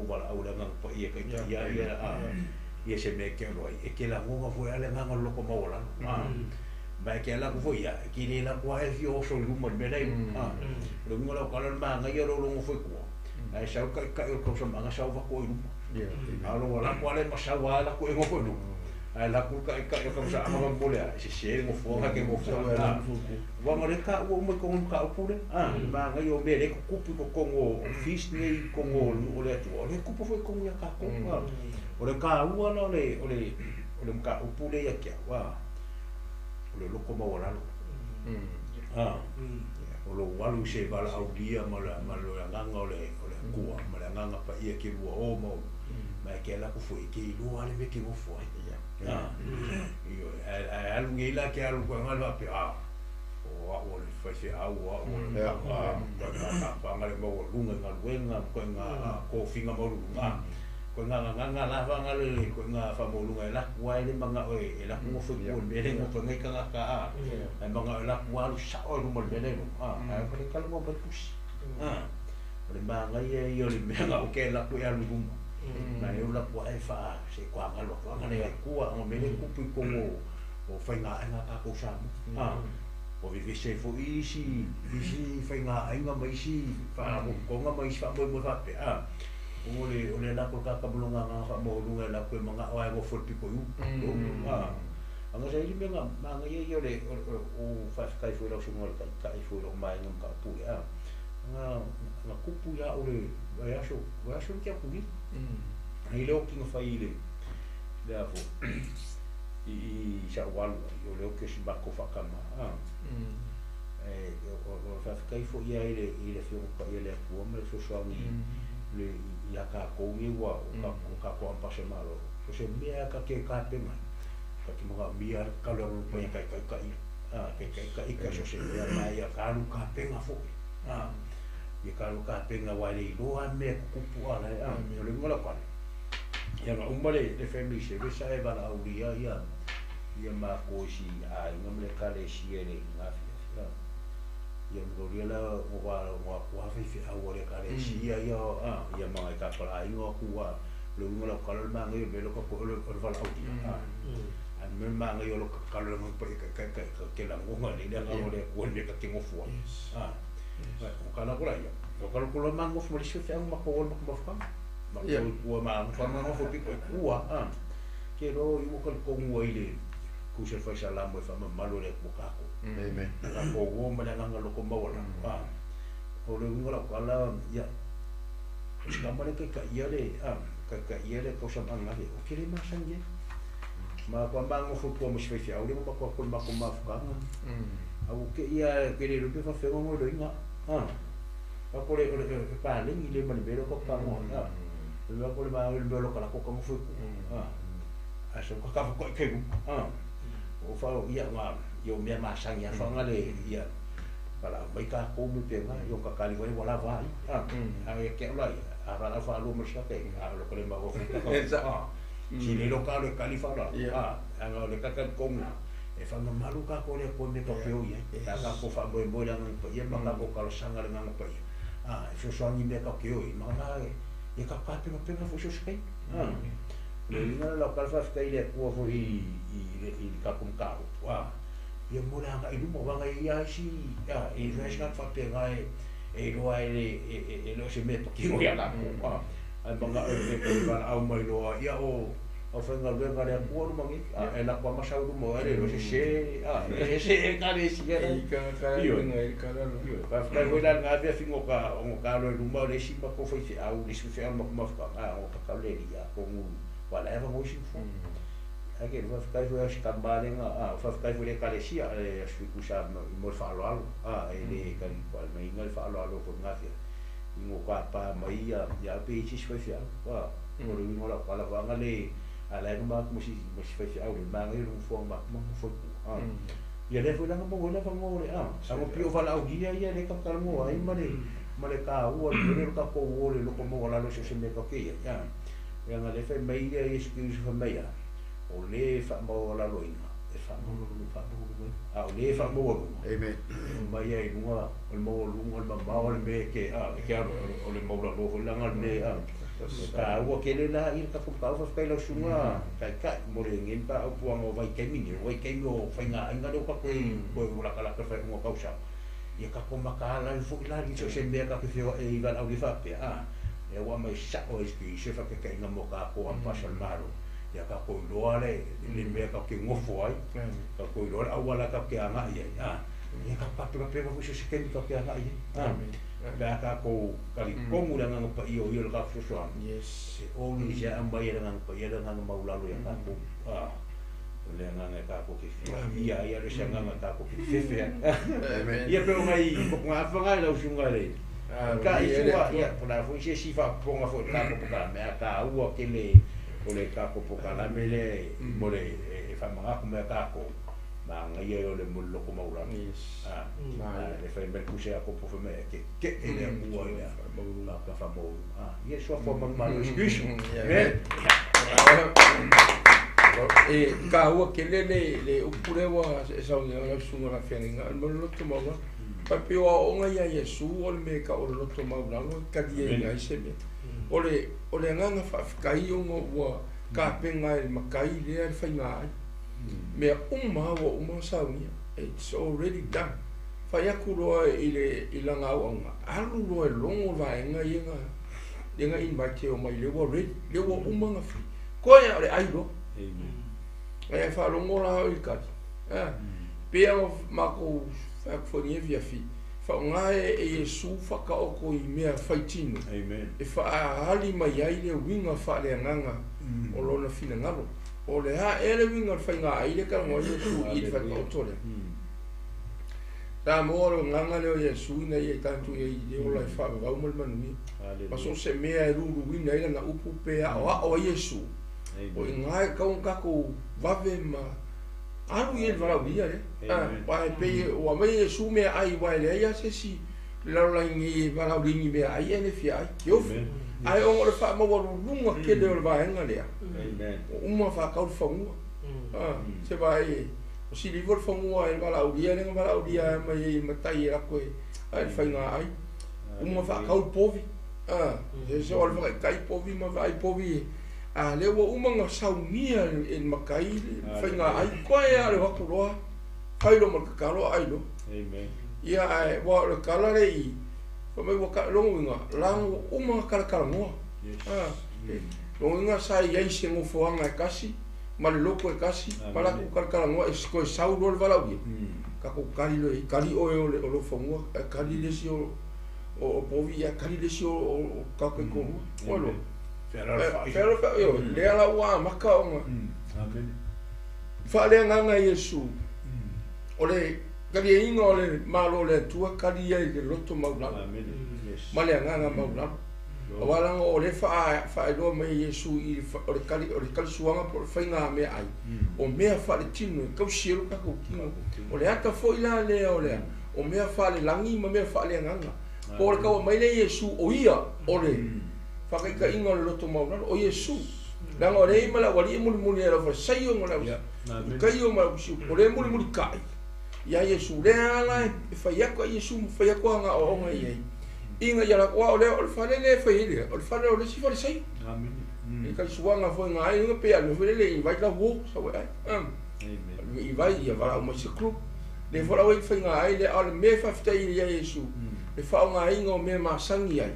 valaau le agaga paia kaitaia ia a ia se mea e ke alo ai e ke lagoga foi a le agaga o le loko maualalo a Ma ke ala ku foi ia ke le la ku ai fi o so luma le mea a le uiga lau kala le magaia lo logo foi kua ae sau kaʻikaʻi o le kausamaga sau vakoʻo i luma a o lo laku ale masau a laku e gofo i luma ae laku kaʻikaʻi o kausaʻaga ma mo le a e sesē le gofoaga ke gofoa uaga le taʻua uma i kogo mataupu le a le magaia o mea le kukupu i kokogo o feast nei i kogo o le nuu o le Atua o le kupu foi kogo iā takou a o le kāua la o le o le o le mataupu le ia te au a o le loko maualalo a o lou alu i se valaaulia ma le ma le agaga o le o le Atua ma le agaga paia ke lua o ma ma e ke ala atu foi ke iloa le mea ke nofo ai a ioe ae alu nei la ke alu koe le faapea a o a'u o le faifeau o a'u o le tapaga le maualuga i galuega koe tofiga maualuluga koe gagagaga lava le koe faamaualuga e laku ai le maga'o e laku gofo i kua le mea le gofo ai tagata a ae maga'o e laku alu sa'o i luma le mea le a ae le talanoa mai pusi a o le magaia ia o le mea ga'o ke laku e alu i luma ma e laku ae faa se koagalo atu aga le Atua aga mea le kupu i kogo o faigāaiga tatou Samoa a o vevese ai foʻi isi isi faigāaiga ma isi faalapotopotoga ma isi faamoemoe faapea a o le o le lako le tagata ma lona agaga faamaualuga e laku e maga'o ae gofo le pito i upu a aga sa ili mea magaia ia o le o faafetai foi lau susuga le taʻitaʻi foi loo maega ma taʻupule a aga aga kupu ia o le vaiaso vaiaso le tiapulina ai le oki na fai i le le a fo i i sa'u alu ai o le oki o si makou faakama a e o faafetai foi ia i le i le afioga paia le Atua ma le fesoasoani le iā tatou nei ua o tatou ampase malo so se mea ka ke kapena ka te manaʻomia le tatalo e paia taʻitaʻitaʻi a taʻitaʻitaʻi ka so se mea ma ia ka alu kapena foʻi a ia ka alu kapena uae le iloa mea kukupu ala a o le uiga lau ia na uma le le family service ae valaaulia ia ia makou isi aiga ma le ekalesia i le gafiafi a ia maulia la ua ua ua faifeau a le ekalesia ia a ia ma e kapalaaiga o atu a le uiga lau kala le magaia o le mea lea o le valaaulia a ae le magaia o lo tatalo le agaga paia taʻitaʻi ka ke lagona lelei le agaga o le Atua i le mea ta te nofo ai a o kala ko laia o kala ko la magofo ma le isi faifeau matou o le matou mafukaga matou i tua ma nofo pito i tua a ke lo i ua talitonu ai le kusa le faisalamo e faamamalu e le Atua tatou Amen. Tatou o ma le agaga loko maualalo a o le uiga lau tala ia o se tama le taitaia le a taitaia le tausamaga le o ke le masani ai ma kua magofo i tua ma si faifeau le ma matou atu le matou mafukaga au ke ia ke le lupe faafeoga mo loiga a ako le o le palegi le ma le mea lea o tatou a le mea ko le ma le mea o lo kalako ka gofo i tua a ae sau kakafa koʻi kai luma a o fa ia ma ia o mea masani a faga le ia valaau mai tatou me pega ia o kakali vai ua lava ai a ae ke au la ia a valaau faalua ma le saka a o lo kale magofo a si le lo ka le kali fa la a aga o le kakali e faamamalu tatou le Atua me taupeo i ai pe a tatou faamoemoe le agaga paia ma tatou talosaga le agaga paia a e fesoasoani mea tatou te o i ma na e tatou tapenapena foi so se taimi a le uiga le lau kala faafetai i le Atua foi i i i le tatou mataupu a ia mo le agaʻi luma uaga e ia isi a e iloa ai se tagata faapena e e iloa ai le e le o se mea patino iā latou a ae maga'o e valaau mai loa ia o au faigaluega le Atua luma nei a e latou lava masau luma o ai le iloa sesē a e ese ekalesia ioe ioe faafetai foi la i lena afiafiga o ka o ka alo i luma o le isi matou faifeau le isi faifeau le matou mafukaga a o tatalo le Alii atonu ua la e avanoa isi nofoa ae ke faafetai foi a si tama lega a faafetai foi i le ekalesia le aso fitu sa mo le faaaloalo a e le talipalemaina le faaaloalo foi lena afiafi ina pāpā mai ia ia pe i isi faifeau a o le uiga o lau tala vaga le a la e numa atu ma si ma si faifeau le magaia le nofoaga ma ma nofo i tua a ia lea foi la na maua ai le avanoa o le a ago pei o valaaulia ia lea tatou talanoa ai ma le ma le tāua le mea lea o le tatou o le loko maualalo so se mea tatou te i ai a leaga lea fai mai ia Iesu Keriso fai mai a o le faamaualaloina E faamaualuga ai. A o lē faamaualuga. Amen. Mai ai luga o le maualuga o le mamao o le mea e te a e te alo o le maulalō foi laga le mea a. E tāua tele la ia le tatou mataupu faafetai lau susuga Taitai mo lenei mataupu ona o vaitaimi nei, o vaitaimi o faigāaiga lea ua tatou toe ua latalata i le faaiuga o tausaga. Ia tatou mataala ai foi la i so o se mea tatou te feoai ai i valaaulia faapea a, lea ua aumai sao e se faataitaiga mo tatou ampasa o le Malo. Ia tatou iloa le mea tatou te nofo ai, tatou iloa le auala tatou te agai ai a, ia tatou tapenapena foi so o se taimi tatou te agai ai a. Pe a tatou talitonu i le Agaga Paia o ia o le tatou fesoasoani, e always lava aumai e le Agaga Paia le agaga maualalo ia tatou a, o le agaga e tatou te fiafia ai, a o le isi agaga tatou te fefe ai. Ia pei o nai motugaafa na i lau susuga i le Taitai sua, ia po o le a foi se isi faapopoga foi i le tatou polokalame, ae taua tele o le tatou polokalame lea mo le e faamanatu mai ia tatou, manaia ia o le mo le loto maualalo. A, le fai mai le tusi a Iakopo fai mai e tetee le Atua i le tagata faamaualuga. A, ia le suafa o manumalo o Iesu Keriso. Amen. E taua tele le upu lea ua e saunia lau susuga i le feagaiga, o le mea o le loto maualalo. Faapea pei o aoaoga ia a Iesu o le mea e tau o le loto maualalo e taliaina ai se mea. O le agaga faafetai ona ua tapena e le matai lea le faiga ai. Mea uma lava ua uma ona saunia. It's already done. Fai atu loa i lana auauna, alu loa e logo le vaega ia na invite e omai lea ua ready, lea ua uma ona fai. Toe lava o le ai loa. Ae faalogo la au i le tali. Pei lava ona matou fai atu foi i lenei afiafi, faaaoga e Iesu faataoto i mea faitino e faaali mai ai le uiga faaleagaga o lona finagalo. O le a ea le uiga o le faiga ai lea e talanoa ai Iesu i le faataoto lea? Sa maua o le agaga lea o Iesu ina ia tatou i ai i le ola e faavavau ma le manuia. Ma so o se mea e luluina ai lana upu pe aoao ai Iesu, o i ina e tatau ona tatou vave ma alu i ai i le valaaulia lea. Aua e pei ua aumai e Iesu meaai aua e leai lava se isi i le lalolagi nei e valaaulia i ni meaai ae le fia ai. Ke ofu. Ae ona o le faamaualuluga tele o le vaega lea, ua uma ona faatau le fanua. Se vaai e o sili ifo le fanua e le valaaulia lea na valaaulia mai ai e matai e lako e ae le faiga ai. Uma faatau le povi. Se se o le whakaitai povi ma vaai povi e. A lea ua uma ona saunia e le matai le faiga ai. Koe a le o atu loa, fai loa ma le tatalo ai loa. Ia ae ua o le tala le i, fai mai ua logo uiga, lago uma ona talatalanoa. Logo uiga sa i ai se nofoaga e tasi, ma le loto e tasi, ma latou talatalanoa e toe sau loa le valaaulia. Tatou tali loa i ai, tali oe o le fanua, tali le isi o povi, ia tali le isi o tatou taitolua. Oe loa. Fealofai, lea la ua amata ona. Faaleagaga Iesu, o le taliaiga o le Malo o le Atua tali ai i le loto maualalo, ma le agaga maualalo. Aua laga o lea faailoa mai e Iesu i o le kalisuaga po o le faiga mea ai, o mea faaletino e tausi ai lo tatou tino. O le ata foi la lea o le o mea faalelagi ma mea faaleagaga. Po o le taua mai lea Iesu o ia o le faataitaiga o le loto maualalo, o Iesu. Leaga o lea i ma le aualii e mulimuli ai lau falesaio ma le utaio ma lau siupu, o lea e mulimuli kai ia Iesu. Lea ala e fai atu ai Iesu ma fai atu ana aoaoga i ai. Ina ia latou, aua o lea o le fale lea e fai ai lea, o le fale o le isi falesaio. E kalisuaga foi nga ai, pe alu foi lele invite lau uo, sau e ai. Invite ia valaau mai se group. Le foi lau e faiga ai lea, a o le mea e faafetai ia Iesu, le faaaogaina o mea masani ai,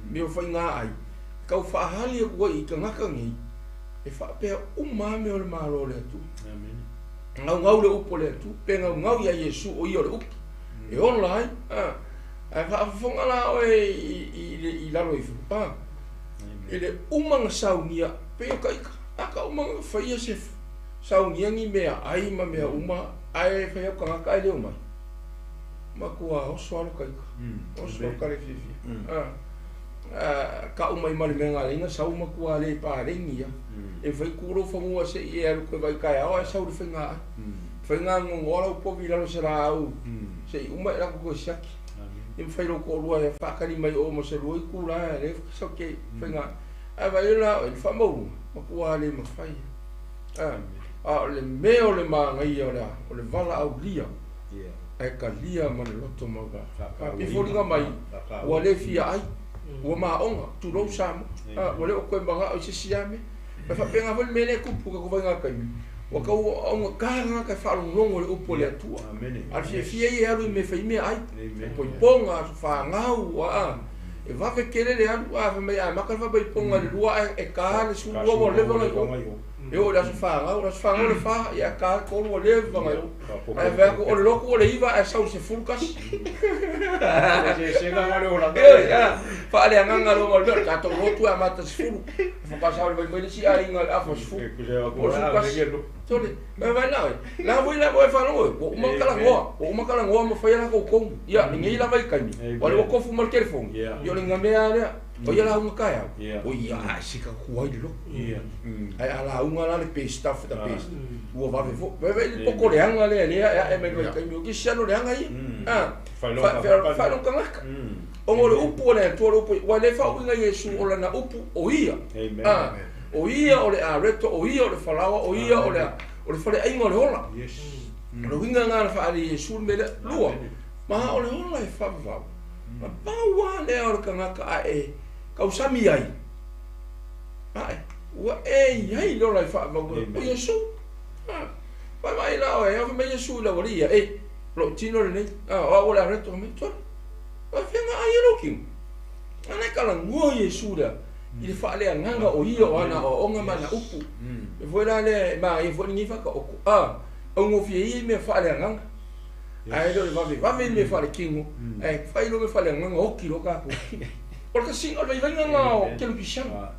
mea o faiga ai, tau faahali atu ai i tagata nei, e faapea uma lava mea o le Malo o le Atua. Gaugau le upu o le Atua, pe gaugau ia Iesu o ia o le upu, e ola ai. Ae faafofoga la oe i lalo ifo, i le uma na saunia, pei o taita, a ka uma na faia se saunia ni mea ai ma mea uma, ae fai au tagata ae le omai. Matua oso alo taita, oso alo kale fiafia. Ka uma i ma le mea ngā sau matua le pālengi ia. E fai kuro whangua se i e alu koe vai kai ao, e sau le whainga ai. Whainga ngongoa lau povi lalo se rā au, se i uma e lako koe siaki. I mwhai lo ko'olua e whaakari mai o mo se rua i kura e le whakasau ke whainga. Ai vai la, e whamaurunga, matua le mawhai. A o le mea o le magaia o le vala aulia ae kalia ma le loto mauga. Foliga mai ua le fia ai ua maoga tulou Samoa ua le o koe magao i se siame ma faapega foi le mea lea tupu ka kovaiga kaimi ua kau auga tagaga ka faalogologo le upu o le Atua a le fiafia ia e alu i mea faimea ai poipoga aso fagau e vave kele le alu a fai mai a maka le faapaipoga le lua e ka le sulu ua leva ngai o e o le aso fagau le fa ia ka tolu ua leva ngai o ae fai atu o le loku o le iva ae sau se fulu kasi faaleagaga loga o le mea o le tatou lotu e amata sefulu fakasau le vaimai le si aiga le afa sefulu o le sulu kasi tole vai la la voi la voi faalogo ua uma kalagoa ma faia lakou kogu ia lenei lava i kaimi ua le ua kofu ma le telefoni ia o le gamea lea o ia lauga kaeao o ia ae se kakuai le loku ae a lauga la le best of the best ua vave fo vai le poko leaga lea lea e ae mai le kaimi o kisiano leaga ia faailoga tagata ona o le upu o le Atua le upu ua le faauiga Iesu o lana upu o ia o ia o le areto o ia o le falaoa o ia o le faleaiga o le ola o le uiga lena na faale Iesu le mea lea lua ma o le ola e faavavau ma pau lava lea o le tagata ae kausami ai ae ua e iai le ola e faavavau o Iesu faamai la oe au fai mai Iesu i le aualii ia e lou tino lenei o au o le areto mai tole fega ai e lou kino ana e kalagua Iesu lea i le faaleagaga o ia o ana aoaoga ma ana upu e foi la lea e magaia foi lenei faataoto augofie ia i mea faaleagaga ae le o le vavevave i mea faalekino ae fai lo mea faaleagaga oki loa tatou o le kasiga o le vaivaiga lena o kelupisiana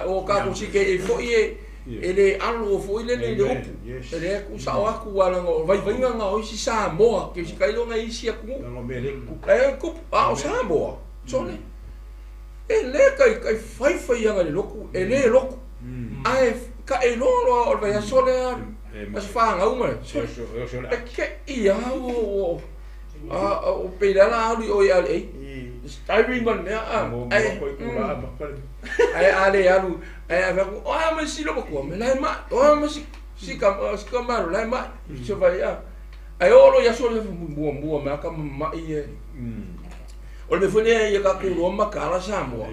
o tatou CKA foi e le alo foi lele i le upu e le tuusao atu alaga o vaivaiga lena o isi Samoa ke si kailoga i isi atunuu e tupu a o Samoa sole e le kai faifaiaga i le loku e le loku ae ka e loa loa o le vaiaso lea aso fagau ma le sole e ke'i a o peila la alu i o i ale styring ma le mea ae a le alu ae ave atu o a ma silo matua me lae mai o a ma si kamalo lae mai se vai ae oo lo i aso le muamua mea ka mamai e o le mea foi lea ia tatou loa makala Samoa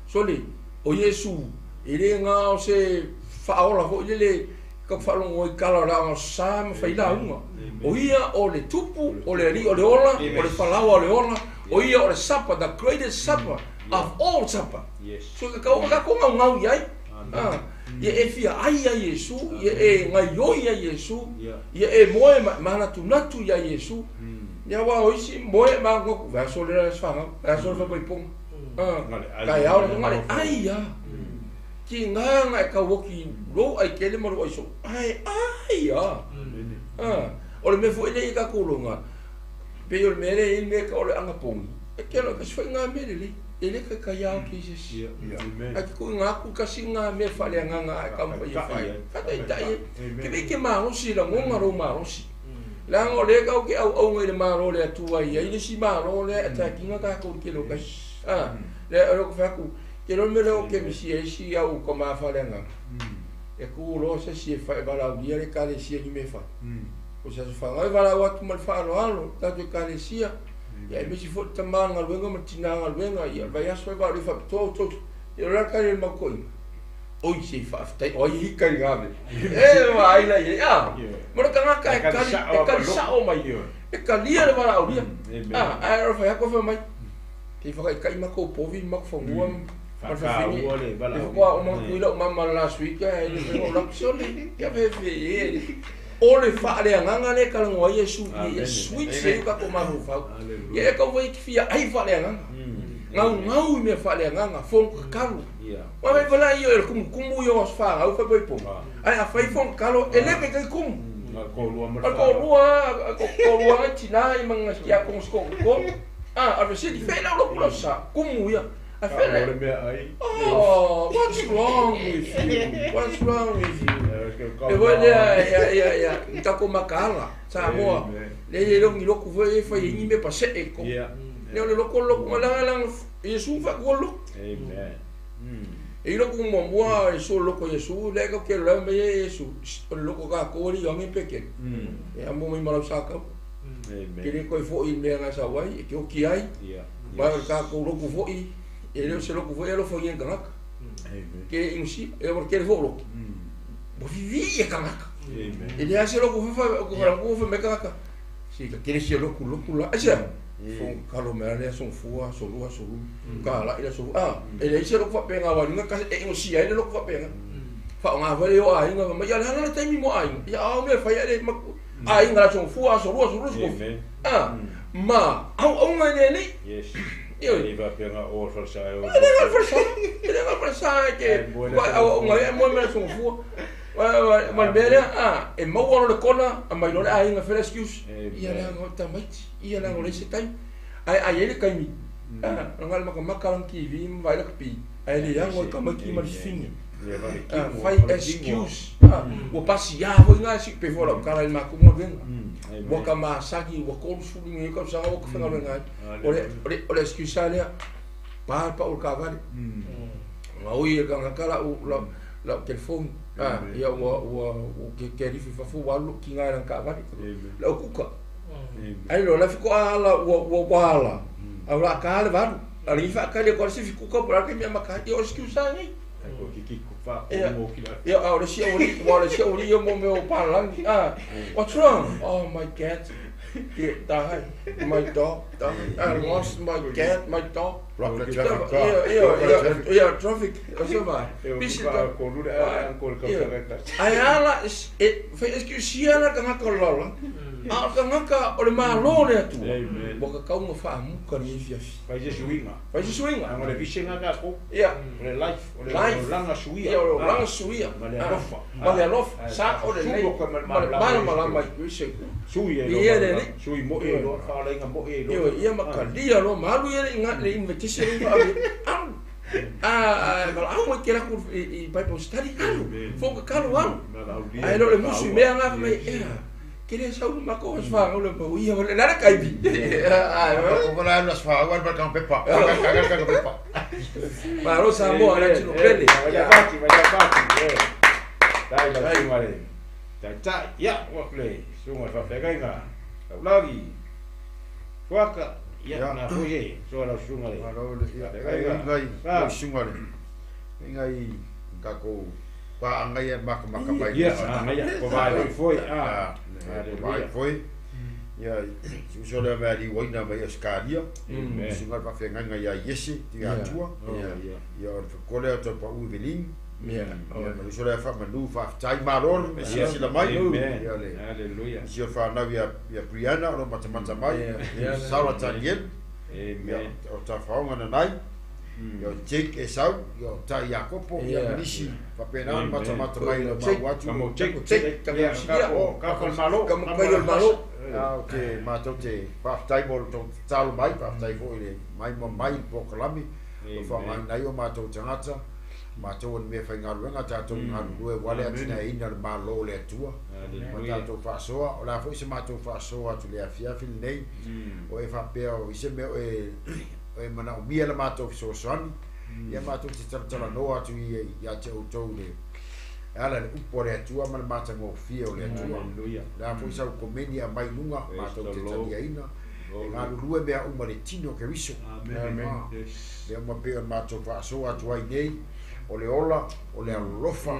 sole o Iesu e le gao se faaola foi lele ka faalogo i kala o le aoga sa ma failauga o ia o le tupu o le alii o le ola o le falaoa o le ola o ia o le supper the greatest supper of all supper so ka kau ka gaugau i ai ia e fia ai ia Iesu ia e gaioi ia Iesu ia e moe manatunatu ia Iesu ia ua o isi moe magoku vaiaso le aso fagau vaiaso le faapaipoga kaeao le gale ai ia tigaga e kauoki lou ai kele ma lou aiso ae ai ia o le mea foi lea i tatou loga pei o le mea lea i le mea ka o le agapogi e kelo kasi faiga mea lelei e le kaikaiao ke i sesi ae ke kuʻiga aku kasiga mea faaleagaga ae taumafai e fai faataitai ai ke vei ke malosi lagoga lou malosi leaga o lea kau ke auauga i le malo le Atua i ai le isi malo lea e atakiga tatou i le kele o kasi lea o le fai atu ke lo mea lea o kemisi ai si au ka mafaleagaga e ku loa se si e valaaulia le ekalesia ni mea fai o se aso fagau e valaau atu ma le faaaloalo tatou ekalesia ia e misi foi le tamā galuega ma le tinā galuega ia le vaiaso e valaaulia faapitoa outou ia o le ala le mautoʻiga oi se faafetai o ai hika i gave e vaai la ia ma le tagata e kali sao mai e kalia le valaaulia ae o le fai atu fai mai ke whakaikai makou povi makou fanua ma le fafine e faatoa uma atu i lau mama last week ae le faiga o lakusole ia fefe e o le faaleagaga lea e kalagoa ai Iesu ia switch ai o tatou mafaufau ia e taufai e fia ai faaleagaga gaugau i mea faaleagaga fono tatalo ua mai vala ia o le kumukumu ia o aso fagau faipaipoga ae afai fono tatalo e le kaikai kumu o le toalua gai tinā i magasiakogo se a le fesili feʻe lau loku sa kumu ia ae feʻe oh what's wrong with you what's wrong with you e foi lea ia ia tatou makaala Samoa le ia logi loku foi e fai ai ni mea paseʻe i totonu lea o le loko loku malaga laga Iesu faatuo le loku. E ilo ku muamua e su loko Iesu le ka ke le me Iesu o le loko ka ko ri angi peke. E amo mai malau sa ka. Ke le koi foi mea nga sa wai e ke oki ai. Ma o ka ko loko foi e le se loko foi e lo foi ngi kangaka. Ke insi e o ke le fo loko. Bo vivi e kangaka. E le ase loko foi fa ko la ko foi me kangaka. Si ka ke se loko loko la. Asia. Fo kalo me ale son fua so lua so lu. Ka la ila so ah e le se loko fa penga wa nga ka e insi ai le loko fa penga. Fa nga fa le o ai nga ma ya la la taimi mo ai. Ya au me fa ya le ma ai nga son fua so lua so lu so. Ah ma au au nga ne ni. Yes. Io E va penga o fa sa o. E le nga fa sa. E le nga fa sa ke au nga e mo me son fua. Ma le ah e mau o le kona a mai lo le ai nga fa excuse. Ia la nga ta mai. Ia la nga le se tai. Ai ai le kaimi. Ah nga ma ka maka ki vi vai la pi. Ai le ya ngo ka maki ma fingi. Fai excuse. O pasi ya voi nga si pe vola kala i ma ku mo venga. Wa ka ma saki wa ko su ni ka sa wa ka fanga venga. O le o le excuse ale pa pa o ka vale. Nga oi ka nga kala o la la telefone. Ah ia wa wa ke ke ri fa fu wa lu ki nga ka vale. La kuka. Ai lo la fiko ala wa wa wala. A la ka le valu. Ali fa ka le ko si fiko ka por ka mi ma ka ti o excuse ni. Yeah, oh, the shit, what's wrong? Oh, my cat died. My dog died. I lost my cat, my dog. Yeah, traffic. Ai ala, excuse ka ngaka lola. A ka ngaka o le malo le atu. Bo ka kaunga fa amuka ni fiafi. Fai se suinga. Fai se suinga. Ang le visenga ka ko. Yeah. O le life, o le langa suia. Yeah, o le langa suia. Ma le alofa. Ma le alofa. Sa o le nei. Ma le mala mai kuise. Sui e lo. Sui mo e lo fa le nga mo e lo. Io ia makalia lo malu ia nga le invitation fa alu. Ah, ma au mo kera ku i Bible study alu. Fo ka kalu alu. Ai lo le musu mea nga fa mai. Kere sau ma ko fa o le mo ia le la kai bi. Ah, o la la fa o ba ka pepa. Ka pepa. Ma lo sa mo ala tino pele. Va bati, va bati. Dai la sunga le. Tai tai ya wa le. Sunga fa fega inga. Lagi. Fuaka ya na foje. So la sunga le. Malo le ya. Ngai sunga le. Ngai ka ko pa ngai maka maka mai. Ya ngai ko vai foi. Ah. Vai foi. Ya so le mai waina mai Australia. Sunga fa fega ngai ya Yesi ti atua. Ya o ko le to pa u velin. Ya. So le fa manu fa tai maror me si la mai. Ya le. Hallelujah. Si fa na ya ya Brianna ro matamata mai. Sara Daniel. Amen. O ta faonga na nai. Yo Jake Esau, yo ta Jakopo, ya Nisi, fa pena matamata mai lo ma watu. Kamo Jake, Jake, ka ko malo, ka mo malo. Ah, okay, ma to te fa tai mo to talo mai, fa tai fo ile mai mo mai pokalami. Fa mai nai o ma to tangata. Ma to me fa ngaluenga ta to ngalue wale atina ina le malo le atua. Ma ta to fasoa, o la fo se ma to fasoa tu le afia fil nei. O e fa pe o ise me e e mana o mia le ma to so soni. Ia ma to te tala no atu i ia te o to le. Ala le upo le atua ma le mata ngo fia o le atua. La fo sa komeni a mai lunga ma to te talia ina. E ngalulue mea uma le tino ke riso. Amen. Le uma pe o ma to fasoa atu ai nei. O le ola, o le alofa.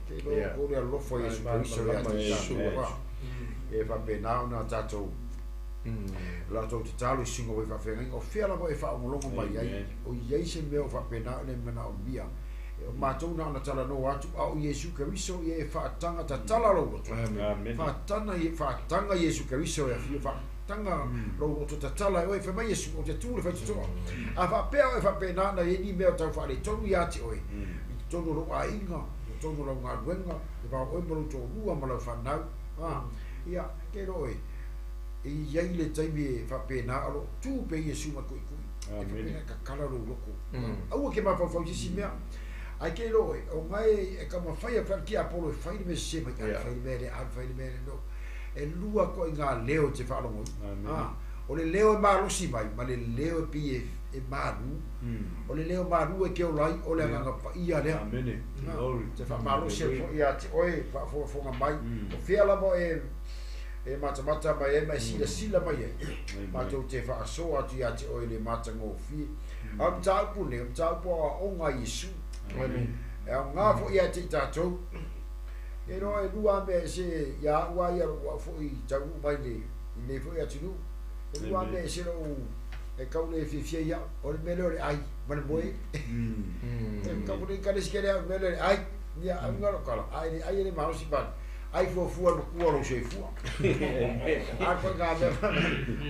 Te lo o le alofa Yesu Kristo le atu. E fa pena ona tatou. La tou te talo singo we fa fenga o fia la e fa ngolongo mai ai. O iai se mea o fa pena le mana o mia. O matou na ona tala no atu au Yesu Kristo e fa tanga ta tala lo. Amen. Fa tanga e fa tanga Yesu Kristo e fa tanga lo to tatala o e fa mai Yesu o te tu le fa tutoa. A fa pea e fa pena na e ni mea tau fa le tonu ia te oe. Tonu lo ainga, tonu lo ngaluenga, e fa oe mo lo tōrua ma lau whanau. Ah, ia, ke ro oe. E iai le taimi e fa pena alo tu pe Yesu ma kui kui. E fa pena ka kala lo loko. Aua ke mawhauwhau sisi mea. Ai ke ro oe, o ngai e ka mawhai a whan ki Apollo e whai le me se mai, whai le mea le, whai le mea le no. E lua ko i ngā leo te whaalongo. Ah, O le leo e malosi mai ma le leo e pei e malu. O le leo malu e ke ola ai o le agaga paia lea. Amene. Glory. Te faamalosi ai foi ia te oe faafogafoga mai. O fea lava e matamata mai ai ma e silasila mai ai. Matou te faasoa atu ia te oe le matagofie. A o le mataupu lenei, o le mataupu aoaoga a Iesu. E aoga foi ia te i tatou. E iloa e lua lava mea ese ia au lava ia lou au foi taunuu mai i lenei foi atunuu. E lua lava mea ese lou e tau le fiafia ia au. O le mea lea o le ai ma le moe. E tau le ekalesia kele au le mea lea o le ai. Ia au ngalo kala. Ai le ai e le malosi pale. Ai fuafua le matua o lou soifua. A koe ngā mea,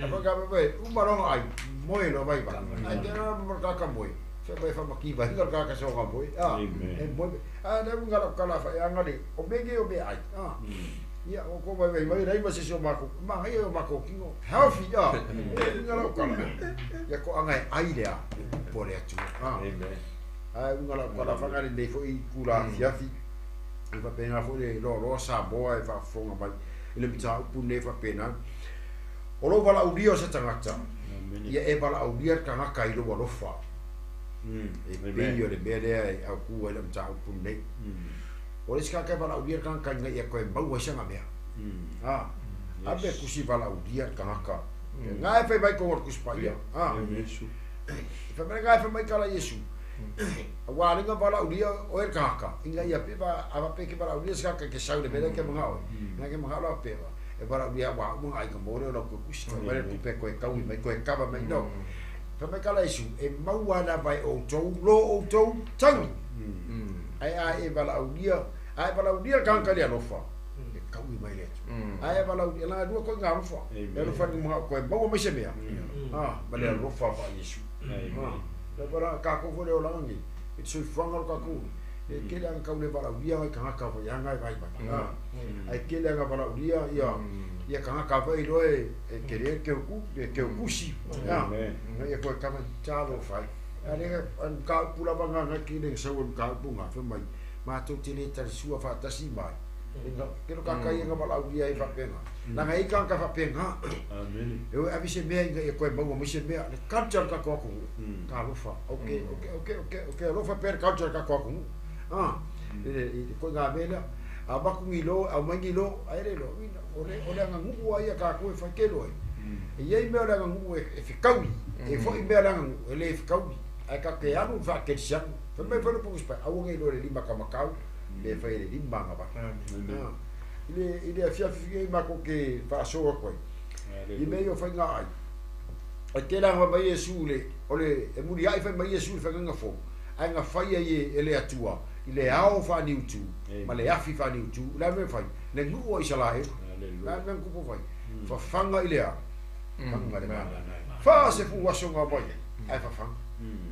a koe ngā mea, uma loa ona ai, moe loa mai vai. Ai te roa ma le kaka moe. Fai mai whamaki vai ngā kaka soga moe. A, e moe. A, le unga lau kala whai anga le, o me nge o me ai. A, ia, o ko mai mai mai rai ma se so mako. Ma ngai o mako kingo. Healthy, a, e unga lau kala. Ia ko anga e ai le a, po le atu. A, a unga lau kala whanga le nei foi kula afiafi. E whapena foi le loa loa Samoa e whaafofoga mai. I le mataupu nei faapena. O lou valaaulia o se tagata, ia e valaaulia le tagata i lou alofa. E pei o le mea lea e autu ai le mataupu lenei. O le isi tagata e valaaulia le tagata ina ia toe maua ai sana mea. A mea tusi valaaulia le tagata. Nga e fai mai kogo o le Tusi Paia. E fai mai nga e fai mai kala Iesu. Aua le nga valaaulia oe le tagata ina ia pe va a pe ke valaaulia se tagata ke sau le mea lea ke mangao. Nga ke mangao la pe va. E valaaulia ua uma nga ai ka mo le o lau kusi. Fai mai le tupe koe kaui mai koe kava mai no. Fai mai kala Iesu e maua lava e outou lo outou taui. Ai a e valaaulia, a e valaaulia le tagata i le alofa. E kaui mai le atu. Ai e valaaulia la lua koe nga alofa. E alofa ni mangao koe maua mai se mea. Ma le alofa fa Iesu. Le wala kākou foi le olaga nei, i le soifuaga o le kākou, e tele aga tau le valaaulia ngai tagata foi aga e vaivai. Ae tele aga valaaulia ia ia tagata foi iloa e tele le keuku, le keukusi. Ia koe kava talofa ai. A le mataupu lava nga ngai ki le sau e mataupu nga fai mai, matou te le talisua faatasi mai. Ke lo kākai ia nga valaaulia ai faapena. Laga e i ai tagata faapena. E o e ave se mea ina ia koe maua mai se mea, le culture o le tatou atunuu, talofa, okay, okay, okay, okay, okay, alofa pea le culture o le tatou atunuu. I le koiga mea lea, a avatu ni lo, aumai ni lo, ae le lo, o le aganuu lava ia a tatou e fai ke loa. E i ai mea o le aganuu e fetaui, e foi mea o le aganuu e le fetaui, ae tatou te alu i le faakerisiano. Fai mai foi le Pusi Paia, aua ne i iloa e le lima kamatau, me fai e le lima agavaa. I le afiafi nei matou te faasoa atu ai, i mea ia o faiga ai. E tele lava fai mai Iesu i le, o le, e muliai fai mai Iesu i le faiga fou, ae na fai ai e le Atua i le ao faaniutu ma le afi faaniutu, o le a le mea na fai? Le nuu o Isaraelu. O le a le mea na tupu fai? Fafaga i le a? Fafaga i le mana. 40 aso na omai ai, ae fafaga.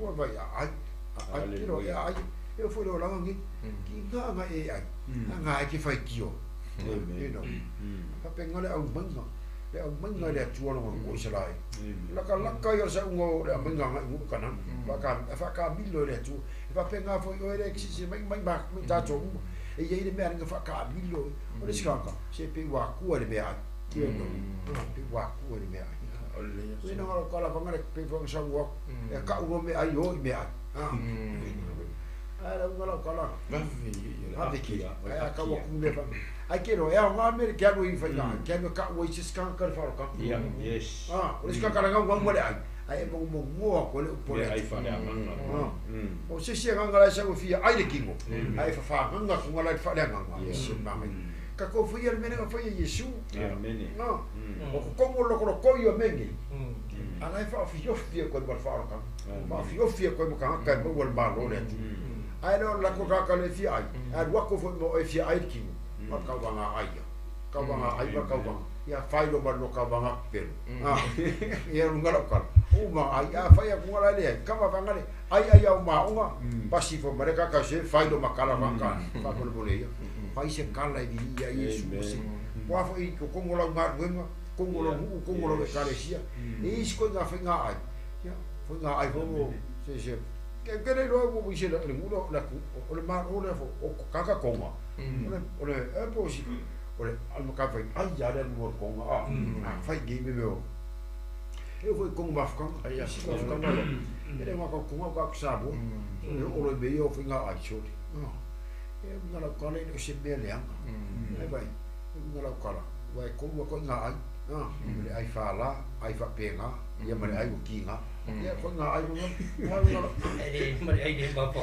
Ua mai a ai, a ai, tino e a ai. E o foi le olaga nei, ki ngā nga e ai, nga e ke whaitio. You know. Faapena le aumaiga, le aumaiga e le Atua lona nuu o Isaraelu. Laka laka ia o le sauga o le aumaiga agai i nuu Kanana. Whaakamilo e le Atua. E faapena foi oe le sisi mai mai mai tātou uma. E i ai le mea ringa whaakamilo. O le sikanga, se pe ua akua le mea ai. You know. Pe ua akua le mea ai. E na ngaro kala whangare pe whanga sau aku. E ka uro me ai o i mea ai. Ai la unga lau kala. Vave ki. Ai a kau aku mea whanga. Ai ke roa, e ao ngā mere ke alu i whai ngā. Ke alu e ka ua i se sikanga ka le wharoka. Yes. O le sikanga la ngau ngau le ai. Ai e mongo mongoa koe le upu o le Mea ai Atua. whaleagaga. O se isi agaga la e sau e fia ai le kino, ae e whawhaganga kunga la i le whaleagaga, e se magai. Ka kou whaia le mea nga whaia Iesu. Amene. O ko kongo lokolokoi o mea nei, ala e whaawhiowhi e koe ma le whaarokanga. Whaawhiowhi e koe ma kangaka e maua le malo le Atua. Ae leo le lako kaka le fia ai, ae alu ako foi mo e fia ai le kino, ma le kauvaga ai ia. Kauvaga ai ma le kauvaga. Ia fai lo ma le kauvaga pelo. Ia lunga lau kala. Uma ai a fai aku ngala le ai. Kama vanga le ai ai au maonga. Pasi fo mare kaka se fai lo makala vanga. Fa ko le bole ia. Fai se kala i ia Iesu se. Wa fo i ko kongo lau ngaluenga, kongo lau nuu, kongo lau ekalesia. E isi koe ngā whai ngā ai. Ia, whai ngā ai fo se se. Ke ke le loa mo se le ngulo la ku o le ma o le fo o kaka konga. O le e po si o le alma ka whai ai ia le mua konga a. A whai gi me meo. E foi kongu mafukanga. Si mafukanga lo. Ele ma ka kunga ka sabo. Le o lo me yo finga ai sori. E nga la kala ni se me le anga. E vai. Nga la kala. Vai kongu ko nga ai. Le ai fa la, ai fa penga, ia ma le ai o kinga. Ia ko nga ai nga. Ele ma ai le ba pa.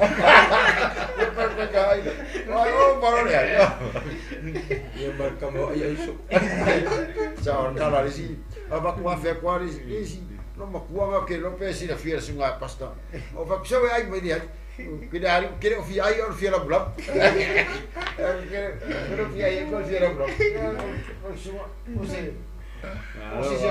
Ai. Ai o parole ai. Ia ma ka mo ai so. Sa kala le si. Aba ku afe kwa le si. No ma kuanga ke lo pe si la fiera sunga pasta. O fa ku ai me dia. Ke dari ke o fi ai o fi la bla. Ke lo fi ai ko fi la bla. O sunga o se. O se se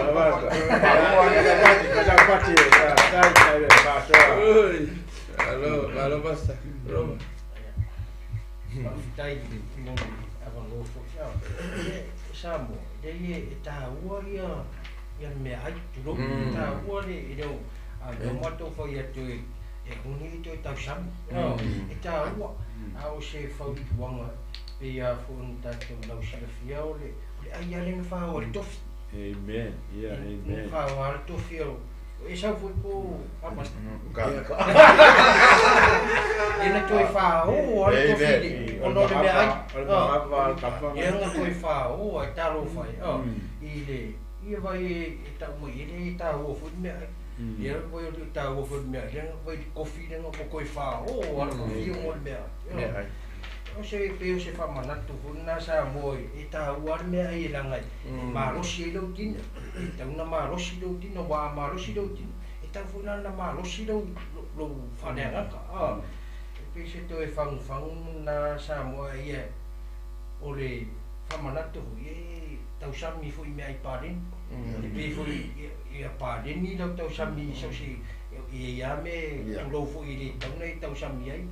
Alo, alo basta. Roma. Faafetai mo avanoa foi. Samoa, lea e tāua ia ia le meaai tulou, e tāua le e leo a leo matou fai atu e uni i toe tausami. E tāua, a o se fautuaga pei a foi ona tatou lausilafia o le ai a le na fāoa le tofi. Amen. Yeah, amen. Na fāoa le tofi o e sau foi po a pasta. E na toe fāō a le tofi le ona o le meaai. Ia na toe fāō ai talofa ai i le ia vai e tau mai e le tāua foi le meaai. Ia vai o le tāua foi le meaai lea vai le kofi lea ko koe fāō a le kofi o le meaai. O se pe o se whamanatu foi nā Samoa e tāua le meaai e laga e malosi ai lau tina. E tau na malosi lau tina, wā malosi lau tina. E tau foi nā malosi lau whaleagaka. E pe se toe whanguwhangu nā Samoa ia o le whamanatu foi e tausami foi meaai paleni. E pe foi ia paleni lau tausami sau se e ia me tulou foi i le tauna e tausami ai.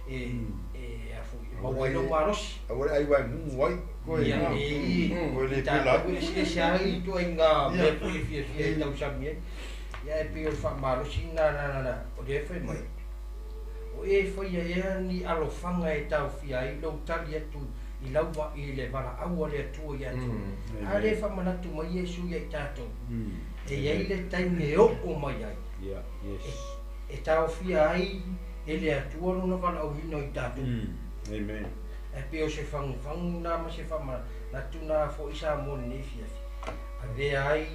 E maua ai lau malosi. Aua le ai wai ngungu ai. Koe Ia e koe le i pela. tātou eseese ai ituaiga mea foi e fiafia e tausami ai. Ia e pei o le faamalosi na na o lea e fai mai. O e faia ea ni alofaga e taofia ai lou tali atu i lau i le valaau a le Atua ia te oe. A lē faamanatu mai Iesu ia i tatou. E iai le taimi e oo mai ai. Yeah, yes. E taofia ai e le Atua lona valaauina i tatou. Amen. E pei o se fagufagu na ma se faamanatu na foʻi Samoa lenei fiafia. Avea ai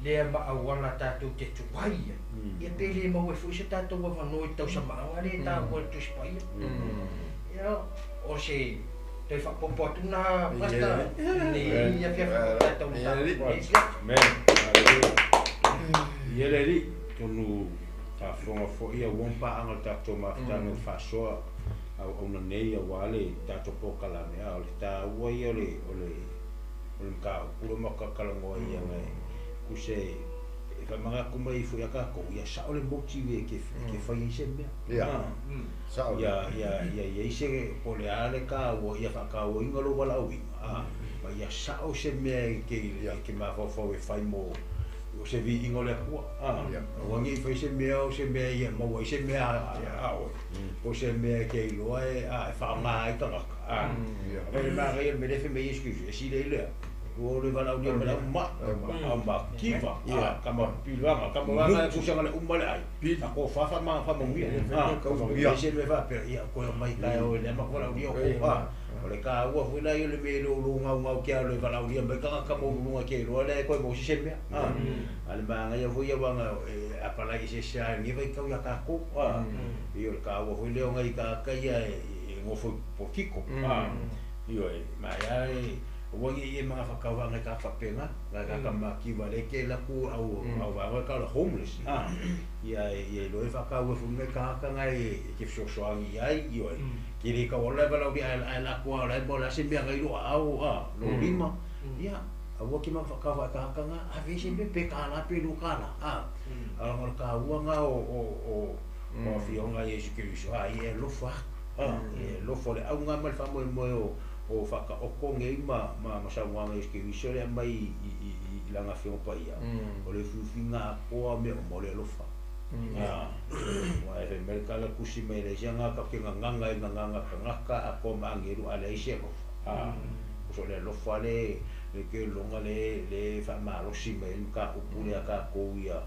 lea ma auala tatou te tuai ai. Ia pe le maua ai foʻi se tatou avanoa i tausamaaga le taua le Tusi Paia. Ia o se toe faapopo atu na pasta lenei afiafi tatou mataupu lenei fiafi. Amen. Hallelujah. Ia le alii tonu tafofoga foi ia ua mapaaga o le tatou mafutaga i le faasoa auauna nei auā le tatou polokalame a o le tāua ia o le o le o le mataupu lea ma talanoa ai aga e tusa e faamanatu mai ai foi ia tatou ia sao le motive e te fai ai se mea. Ia. Sao. Ia ia ia iai se po o le a le taua ia faatauaina lou valaauina a ma ia sao se mea e te mafaufau e fai mo o se viiga o le Atua a aua nei fai se mea o se mea ia maua ai se mea a oe po o se mea e te iloa e a e faaaoga ai tagata a fai le manaia o le mea lea e fai mai ai Iesu Keriso e sili ai lea o le valaaulia mai le au ma'i au makiva a kama pilaga kama vaga e tusaga le uma le ai a tofa faamanuia a se mea faapea ia toe omai taeao i le ma valaaulia o ko a o le taua foi la ia o le mea e lou gaugau ke a o le valaaulia mai tagata maualuluga ke iloa lea e toe maua ai se mea a a le manaia foi ia uaga e apalai eseese lava i lenei vaitau ia tatou a ia o le taua foi lea o nai tagata ia e nofo i polokiko a ioe ma e a e aua nei e magafataua nai tagata faapena nai tagata mativa lea e te alu atu au au vaega e tau o le homeless a ia ia iloa e faataua foi nai tagata na e te fesoasoani i ai ioe ke le tau alu la e valaaulia ae latou lava o la e o le a se mea nai lou aao a lou lima ia aua ke magafataua i tagata na ave ai se mea pe $1 pe $2 a a o le taua na o afioga a Iesu Keriso a ia e alofa atu a e alofa o le auga ma le faamoemoe o faataoto nei ma saunoaga a Iesu Keriso le aumai i lana afioga paia o le ufiufiga atoa o mea uma o le alofa a aua e fai mai le tala tusi mai e leai se agaga tatou te gagaga ai i gagaga tagata atoa ma agelu a leai se alofa a o so o le alofa le Le ke longa le le faamalosi mai le mataupu lea tatou ia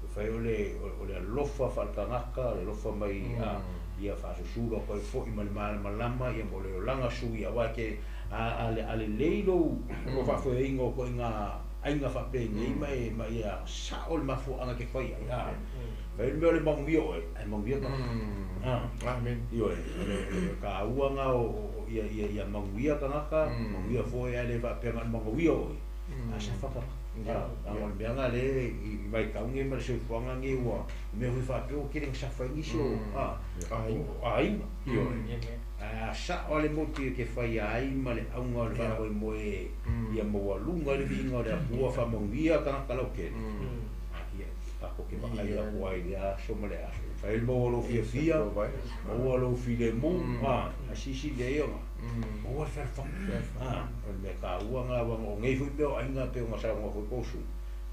e fai o le o le alofa faalekagaka le alofa mai a ia faasusulu atu ai foʻi ma le malamalama ia mo le olaga sui auā ke a a lelei lou o faafoeina o toʻaiga aiga faapenei ma e ma ia saʻo le mafuaaga ke fai ai a fai le mea o le manuia oe ae manuia tagata a Amen. Ioe o le tāua o ia ia ia manuia tagata manuia foi ae le faapea na o le manuia oe a safa tagata a o le mea na lea i vaitau nei ma le soifuaga nei ua mea foi faapea ua tele na safa ai nisi o a o aiga ioe ae a saʻo a le moti ke faia ai ma le auga o le faamoemoe ia maualuga le viiga o le Atua faamanuia tagata lautele ia tatou te vaai atu ai le aso ma le aso fai le maua lou fiafia maua lou filemu a asisi lea ia maua le fealofani a o le mea taua na auga o nei foi mea o aiga pe ona saunoa foi tou sui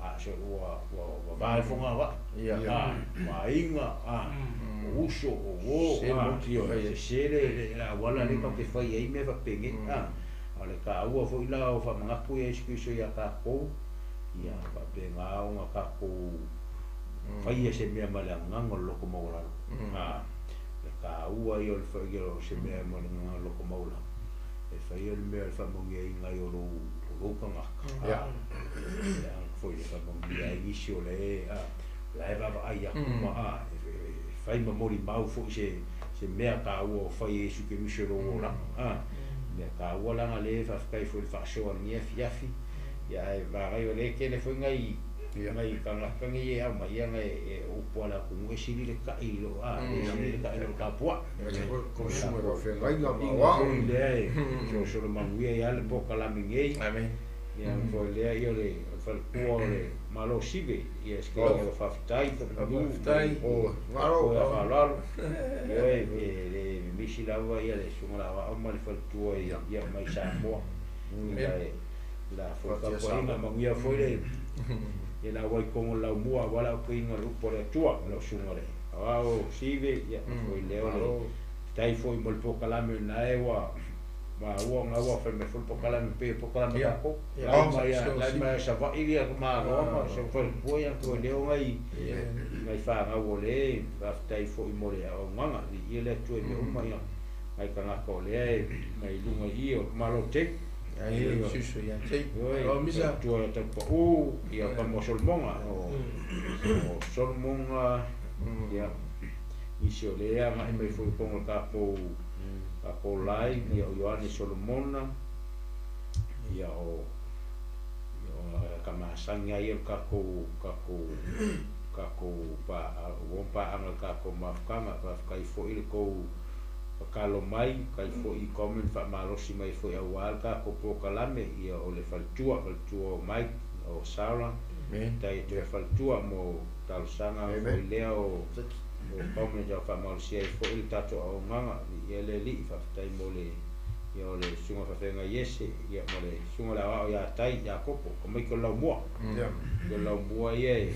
a se ua ua ua va le fogavaa a o aiga a o uso o uō a ioe sese le le auala lea tatou te fai ai mea faapenei a o le taua foi la o faamanatu ia Iesu Keriso iā tatou ia faapena ona tatou faia se mea ma le agaga o le loto maualalo a le taua ia o le faia o se mea ma le agaga o le loto maualalo e faia le mea o le faamanuiaina ai o lou o lou tagata a le aga foi le faamanuia ai nisi o le a la e vaavaai atu ma a e fai ma molimau foi se se mea taua o fai e Iesu Keriso i lou olaga a mea taua laga lea faafetai foi i le faasoa i lenei afiafi ia ae vagai o lea e tele foi nai nai tagata nei e aumai ia na e upu a le atunuu e sili le taʻi i loo a e sili le taʻi i loo tapuaʻa foi lea e solosolo manuia ia le polokalame nei Amen. ia foi lea ia o le faletua o le Malo Sive ia se o faafetai Faafetai. O o malo. faaaloalo ioe e le misi lava ia le susuga lauao ma le faletua ia mai Samoa ia e la foi tapuaiga manuia foi le ia la waikogo laumua aua le autuiga o le upu a le Atua lau susuga le aoao Sive ia foi lea o le tai foi mo le polokalame lena e ua maua ona ua fai mai foi le polokalame pei o polokalame tatou lai mai lai mai Savaʻi ia malo ma se faletua ia foi lea o nai nai fanau o le faafetai foi mo le auaunaga viia le Atua i mea uma ia nai tagata o lea e mai luga i i o malo tele Ai susu ia te. Ioe O misa. tua taupa'ū ia kama o Solomoga o Solomoga ia nisi o lea agaʻi mai foi totonu o le tatou tatou lai ia o Ioane Solomona ia o ia kamasagi ai o le tatou tatou tatou pa ua paaga le tatou mafutaga faafetai foi le tou tatalo mai kai foi i comment faamalosi mai foi auā le tatou polokalame ia o le faletua faletua o Mike o Sarah tai toe faletua mo talosaga foi lea o o comment au faamalosia ai foi le tatou auaunaga ia le alii faafetai mo le ia o le susuga faafeagai Iese ia ma le susuga le aoao iā Tai Iakopo ka maike o le laumua o le laumua ia e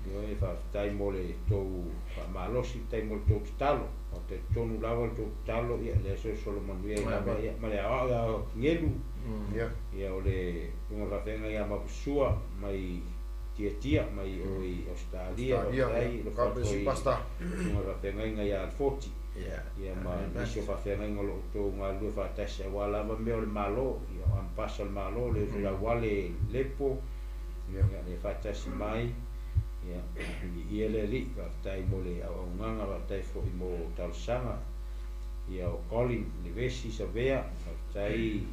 ioe faafetai mo le tou faamalosi faafetai mo le tou tatalo o talitonu lava le tou tatalo ia lea solosolo manuia ai lava ia ma le aoao iā Gelu ia o le susuga faafeagai ia Mapusua mai Tiatia mai o i Ausetalia faafetai God bless you, Pastor. Susuga faafeagaiga ia Alfoti ia ma nisi o faafeagaiga o loo outou galulue faatasi auā lava mea o le Malo ia o ampasa o le Malo le lauale lepo ia le faatasi mai ia viia le alii faafetai mo le auaunaga faafetai foi mo talosaga ia o Colin Levesi Savea faafetai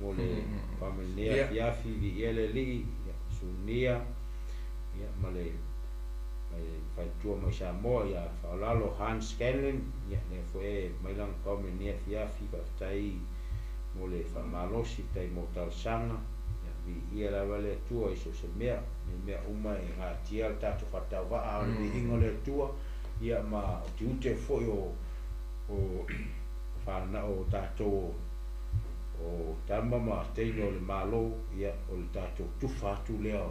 mo le faamanuia afiafi viia le alii ia Sunia ia ma le faletua mai Samoa ia faaolalo Hans Scanlon ia lea foi e mai lana faamanuia afiafi faafetai mo le faamalosi faafetai mo talosaga ia viia lava le Atua i so o se mea me mea uma e gatia le tatou faatauvaa o le viiga o le Atua ia ma o tiute foi o o fanau o tatou o tama ma teine o le Malo ia o le tatou tufa atu lea o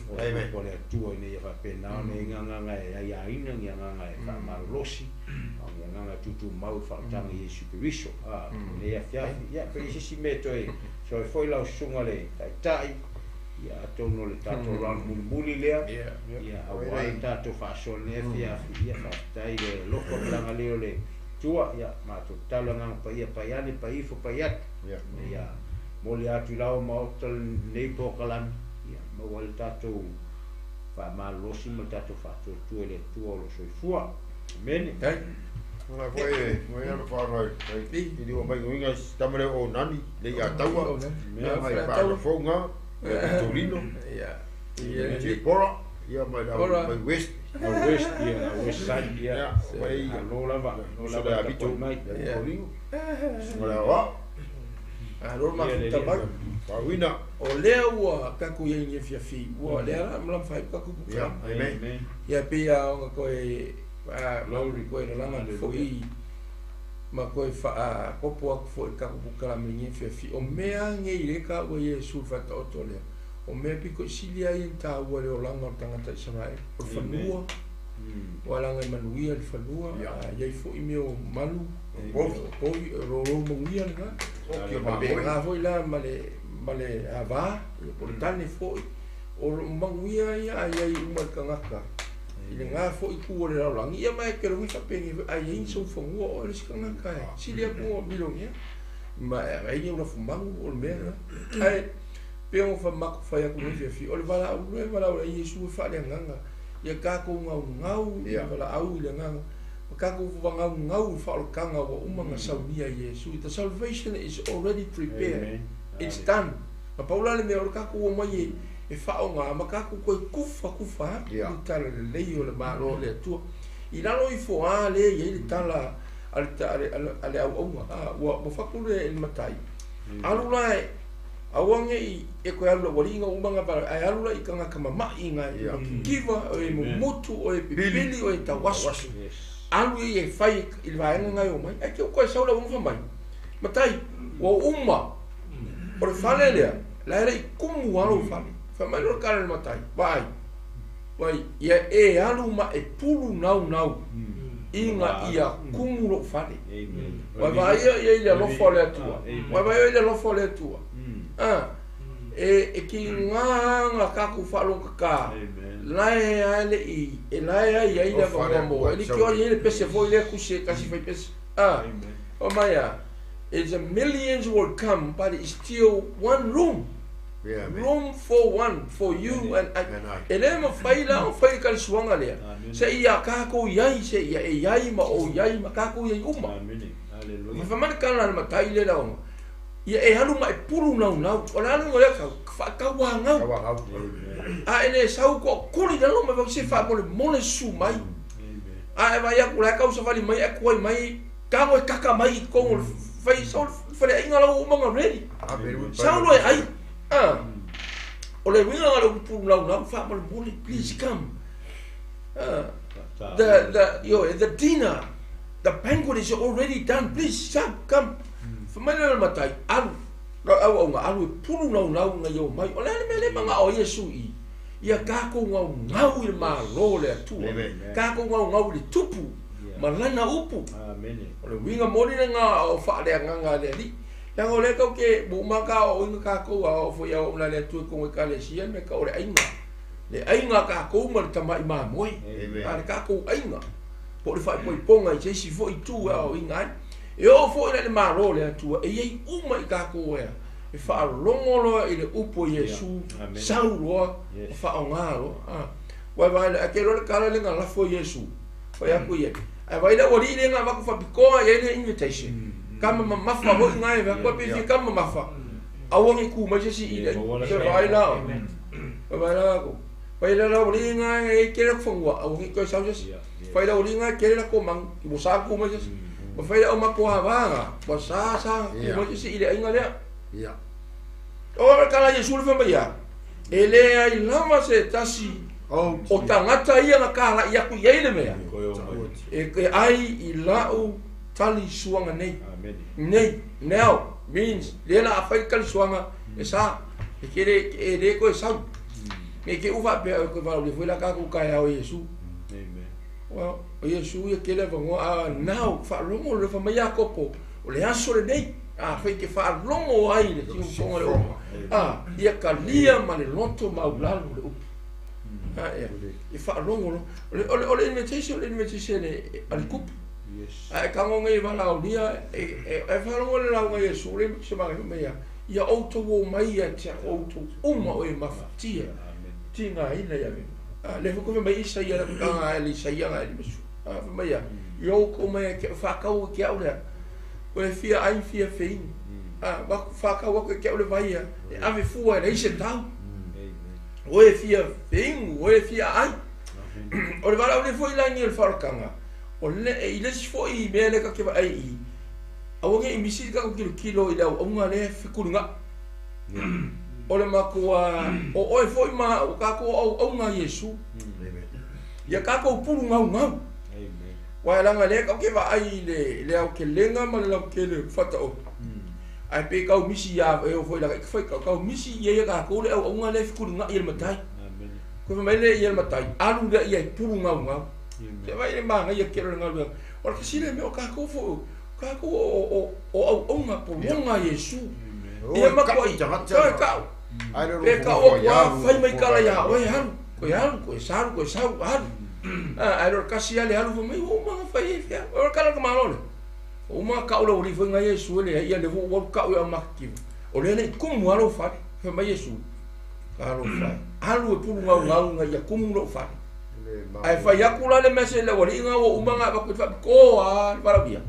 o le upu a le Atua ina ia faapena ona i ai agaga e aiaina ni agaga e faamalolosi o ni agaga e tutumau i faaolataga i Iesu Keriso. Lenei afiafi, ia pe i ai se isi mea e toe soe foi lau susuga le Taitai, ia atonu o le tatou round mulimuli lea, ia aua le tatou faasoa i lenei afiafi, ia faafetai i le alofa ma le agalelei o le Atua, ia matou tatalo i le Agaga Paia, pai ane, pai ifo, pai atu, ina ia momoli atu i laua maota lenei polokalame, ia maua ai le tatou faamalolosi ma le tatou faatuatua i le Atua o lo o soifua. Amene. Ona foi e mai ana whānau i liwa mai uinga si tama leo o nani le ia taua mai whāna ia Torino ia Pora ia mai mai West West ia West side ia mai alo lava lo lava vito mai Torino ngala wa alo ma tamai wina o lea ua kaku ia ni fiafi ua lea la mla fai kaku ia amen ia pe ia o koe Glory koe lalanga foi ma koe fa kopo aku foi kaku pukala me fiafi o mea ngei le ka o Yesu fa oto lea o mea piko silia i ta ua le olanga o tangata Israel o fanua o alanga manuia le fanua ia foi meo malu o ro ro manuia na o ke ma foi la male ava o le tane foi o manuia ia ia i uma kangaka i le ngā foi ku o le laulangi ia mai ke rongi fapengi ai ai so fanua o le sikangaka e silia ku o milongia ma ai ni ula fumangu o le mea ai pe o fa maku fa ya ku ni fiafi o le vala au le vala au Yesu fa le nganga ia ka ko ngau ngau le vala au le nganga ka ko fa ngau ngau fa o kanga o uma nga saunia Yesu. The salvation is already prepared. It's done. Ma paula le mea o ka ko mai e whaonga, ma kaku koe kufa kufa i tala le lei o le malo le atua. I lalo i foa le i le tala a le au aunga, ua whaku le matai. Alu la e, auange i e koe alu la waringa umanga para, ai alu la i kanga kamamai ngai, kikiwa o e mumutu o e pipili o e tawasu. Alu i e whai i le vaenga ngai o mai, ai ke o koe saula unga mai. Matai, ua uma, o le whale lea, la era i kumu alo whale. Fa mai lo kala matai vai vai ia e alu ma e pulu nau nau inga ia kumu lo fale vai vai ia ia lo fale atua vai vai ia lo fale atua ah e ki nga ka ku fa lo ka la e ale i e la e ia ia va mo e ki o ia le pese foi le ku se kasi foi pese ah o maya it's a millions will come but it's still one room. Yeah, room for one, for you and I. Ele ma fai la o fai ka suanga lea. Se ia ka ko iai se ia e iai ma o iai ma ka ko iai uma. Hallelujah. Ma fa man ka la ma tai le la o. Ia e halu ma e pulu nau nau. O la no le ka fa ka wa ngau. A ele sau ko kuli la lo ma fa se fa mo le mole su mai. A e vai aku la ka usa fali mai e kuai mai ka mo kaka mai ko fai sau fa le inga la uma nga ready. Sau lo e ai. O le winga nga le pulu lau lau fa mo le mole, please come. The dinner, the banquet is already done. Please come. Fa mai le matai alu. Au au nga alu pulu lau lau nga yo mai. O le le le manga o Yesu i. Ia ka ko ngau ngau i malo le atua. Ka ko ngau ngau le tupu. Malana upu. Amen. O le winga moli le nga o fa le nga le li. Yang ole kau ke buma ka o inga ka ko o fo ia o le tu ko ka le sia me ka o le ainga. Le ainga ka ko ma tama i ma moi. A le ka ko ainga. Po le fa po ponga i se fo i tu o inga. E o fo i le malo le tu e i uma i ka ko e. E fa longo lo i le upo Yesu. Sau lo fa o ngalo. Ah. Wa vai le ke lo ka le nga la fo Yesu. Fa ya ku ye. Ai vai le ori le nga va ku fa pikoa ye le invitation. Kama mafa ho ngai va ko pe fi kama mafa awangi ku mai se i le se vai la vai la ko vai la ori ngai ke le fongwa awangi ko sa se vai la ori ngai ke le ko mang bo sa ku mai se vai la o ma ko ha va sa sa ku mai se i le inga le ya o ka la Yesu le fa mai ya ele ai lama se tasi o tangata ia na ka la ia ku ia le mea e ke ai i lau tali suanga nei. Nei, now means le la afai kali suanga e sa e kere e le ko e sau. Me ke ufa pe ko va le foi la ka ku ka ya o Yesu. Amen. Wa o Iesu ia kele vangoa a nau faalogo le fa mai Iakopo o le aso lenei a fai ke faalogo ai le tiufoga le upu a ia kalia ma le loto maulalo le upu a ia e faalogo lo o le invitation le a le kupu a e kago ngai valaulia e faalogo le lauga Iesu le se maga mai ia ia outou o mai ia te outou uma o e mafatia tinga ina ia a le fuku mai isa ia nga le isa ia nga le mesu a mai ia yo ko mai ke fa kau ke au le ko e fia ai fia fein a va fa kau ke au le vai ia ave fua le ise tau o e fia fein o e fia ai o le vala o le foi la ni le falkanga o le i le foi me le ka ke vai i au nge misi ka ko kilo i lau unga le fikulinga o le makua o oe foi ma o kako au aunga Iesu ia kako pulu ngau ngau wa langa le ka ke va ai le le au ke lenga ma le lau ke le fata o ai pe kau misi ia e o foi la ka foi kau misi ia ia kako le au aunga le fikulinga ia le matai ko mai le ia le matai alu le ia pulu ngau ngau te vai le manga ia ke le ngau o le sile me o kako fo kako o au aunga po longa Iesu ia makoi ka pe ka o wa fai mai kala ia oi halu ko salu ko sau halu a ai ro kasi ale halu mai o ma fai e fia o kala ka malole o ma ka o le foi ngai Yesu le ia le vo ka o ma ki o le le kumu alo fa fa mai Yesu ka alo fa alu e pulu ngau ngau ngai ia kumu lo fa ai fa ia kula le mese le wali nga o umanga ba ko fa ko a para via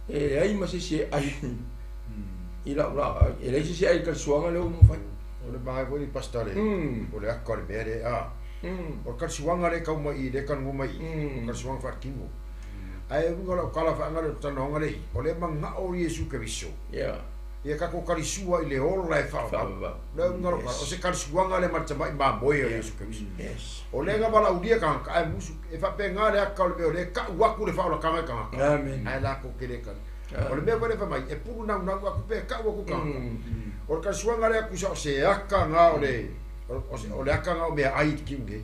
e ai ma se se ai i la e le se se ai ka suanga le o mo fa o le mai foi pastore o le akore mere a o ka suanga le kau mai le kan mai o ka suanga fa kingo ai unga lo kala fa ngalo tanonga le o le manga o Yesu Kristo yeah ia ka ko kalisua i le ola e fa le unga lo o se kalisuanga le marta mai ma moe o Yesu Kristo yes o le nga bala udia ka ai musu e fa penga le akau le le ka uaku le fa o ka ka amen ai la ko kele ka o le mea foi le fa mai e pulu nau nau aku pe ka uaku ka o le kalisuanga le aku sa o se aka nga o le o le aka nga o mea ai ki unge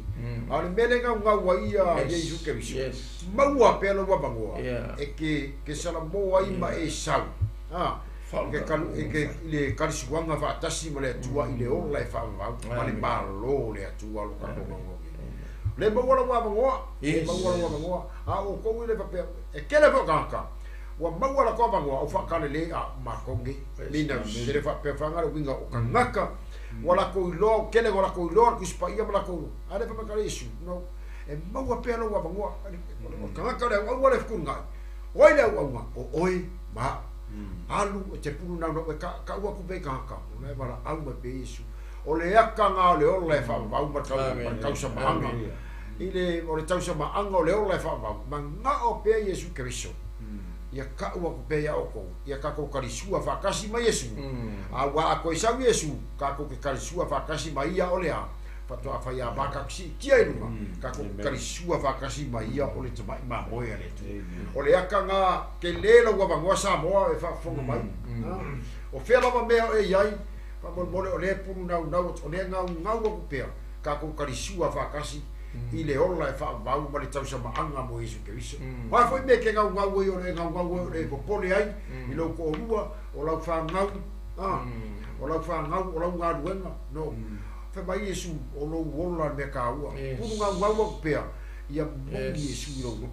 a o le mele nga ngau ai ia Yesu Kristo maua pe lo wa e ke sala mo ai ma e sau a ke kalu e ke le kalisuanga fa tasi ma le atua i le ola e fa vau ma le malo le atua lo ka tongo le maua lo wa bangoa le maua lo wa bangoa a o ko le fa pe e kele fo ka wa maua la ko bangoa o fa kale le a ma konge mina le fa pe fa ngalo winga o kangaka wala ko ilo kele wala ko ilo ku spa ia wala ko ale fa makale Yesu no e maua pe lo wa bangoa o kangaka le o wala fkunga oi le o o oi ma alu e te pulu nau ka ua ku pe kangaka o le wala au ma pe Yesu o le aka nga le o le fa vau ma ka sa maanga i le o le tausa maanga o le o le fa vau manga o pe Yesu Kristo ia ka ua ku pe ia o ko ia ka ko kalisua fa kasi ma Yesu a wa ko isa Yesu ka ko ke kalisua fa kasi ma ia o le a fa to fa ia ba ka si tia i lunga ka ko kalisua fa kasi ma ia o le tama ma moe ale tu o le aka nga ke le lo wa bangoa sa moa e fa fonga mai o fe lava mea e iai fa mo mo o le pulu nau nau o le ngau ngau ku pe ka ko kalisua fa kasi i le ola e fa vau ma le tausa maanga mo Yesu Kristo wa foi me ke ngau ngau o le ngau ngau o le popole ai i lo ko lua o lau fa ngau a o lau fa ngau o lau ngaluenga no fa mai Yesu o lo ola me ka ua pulu ngau ngau o pea ia mo Yesu i lo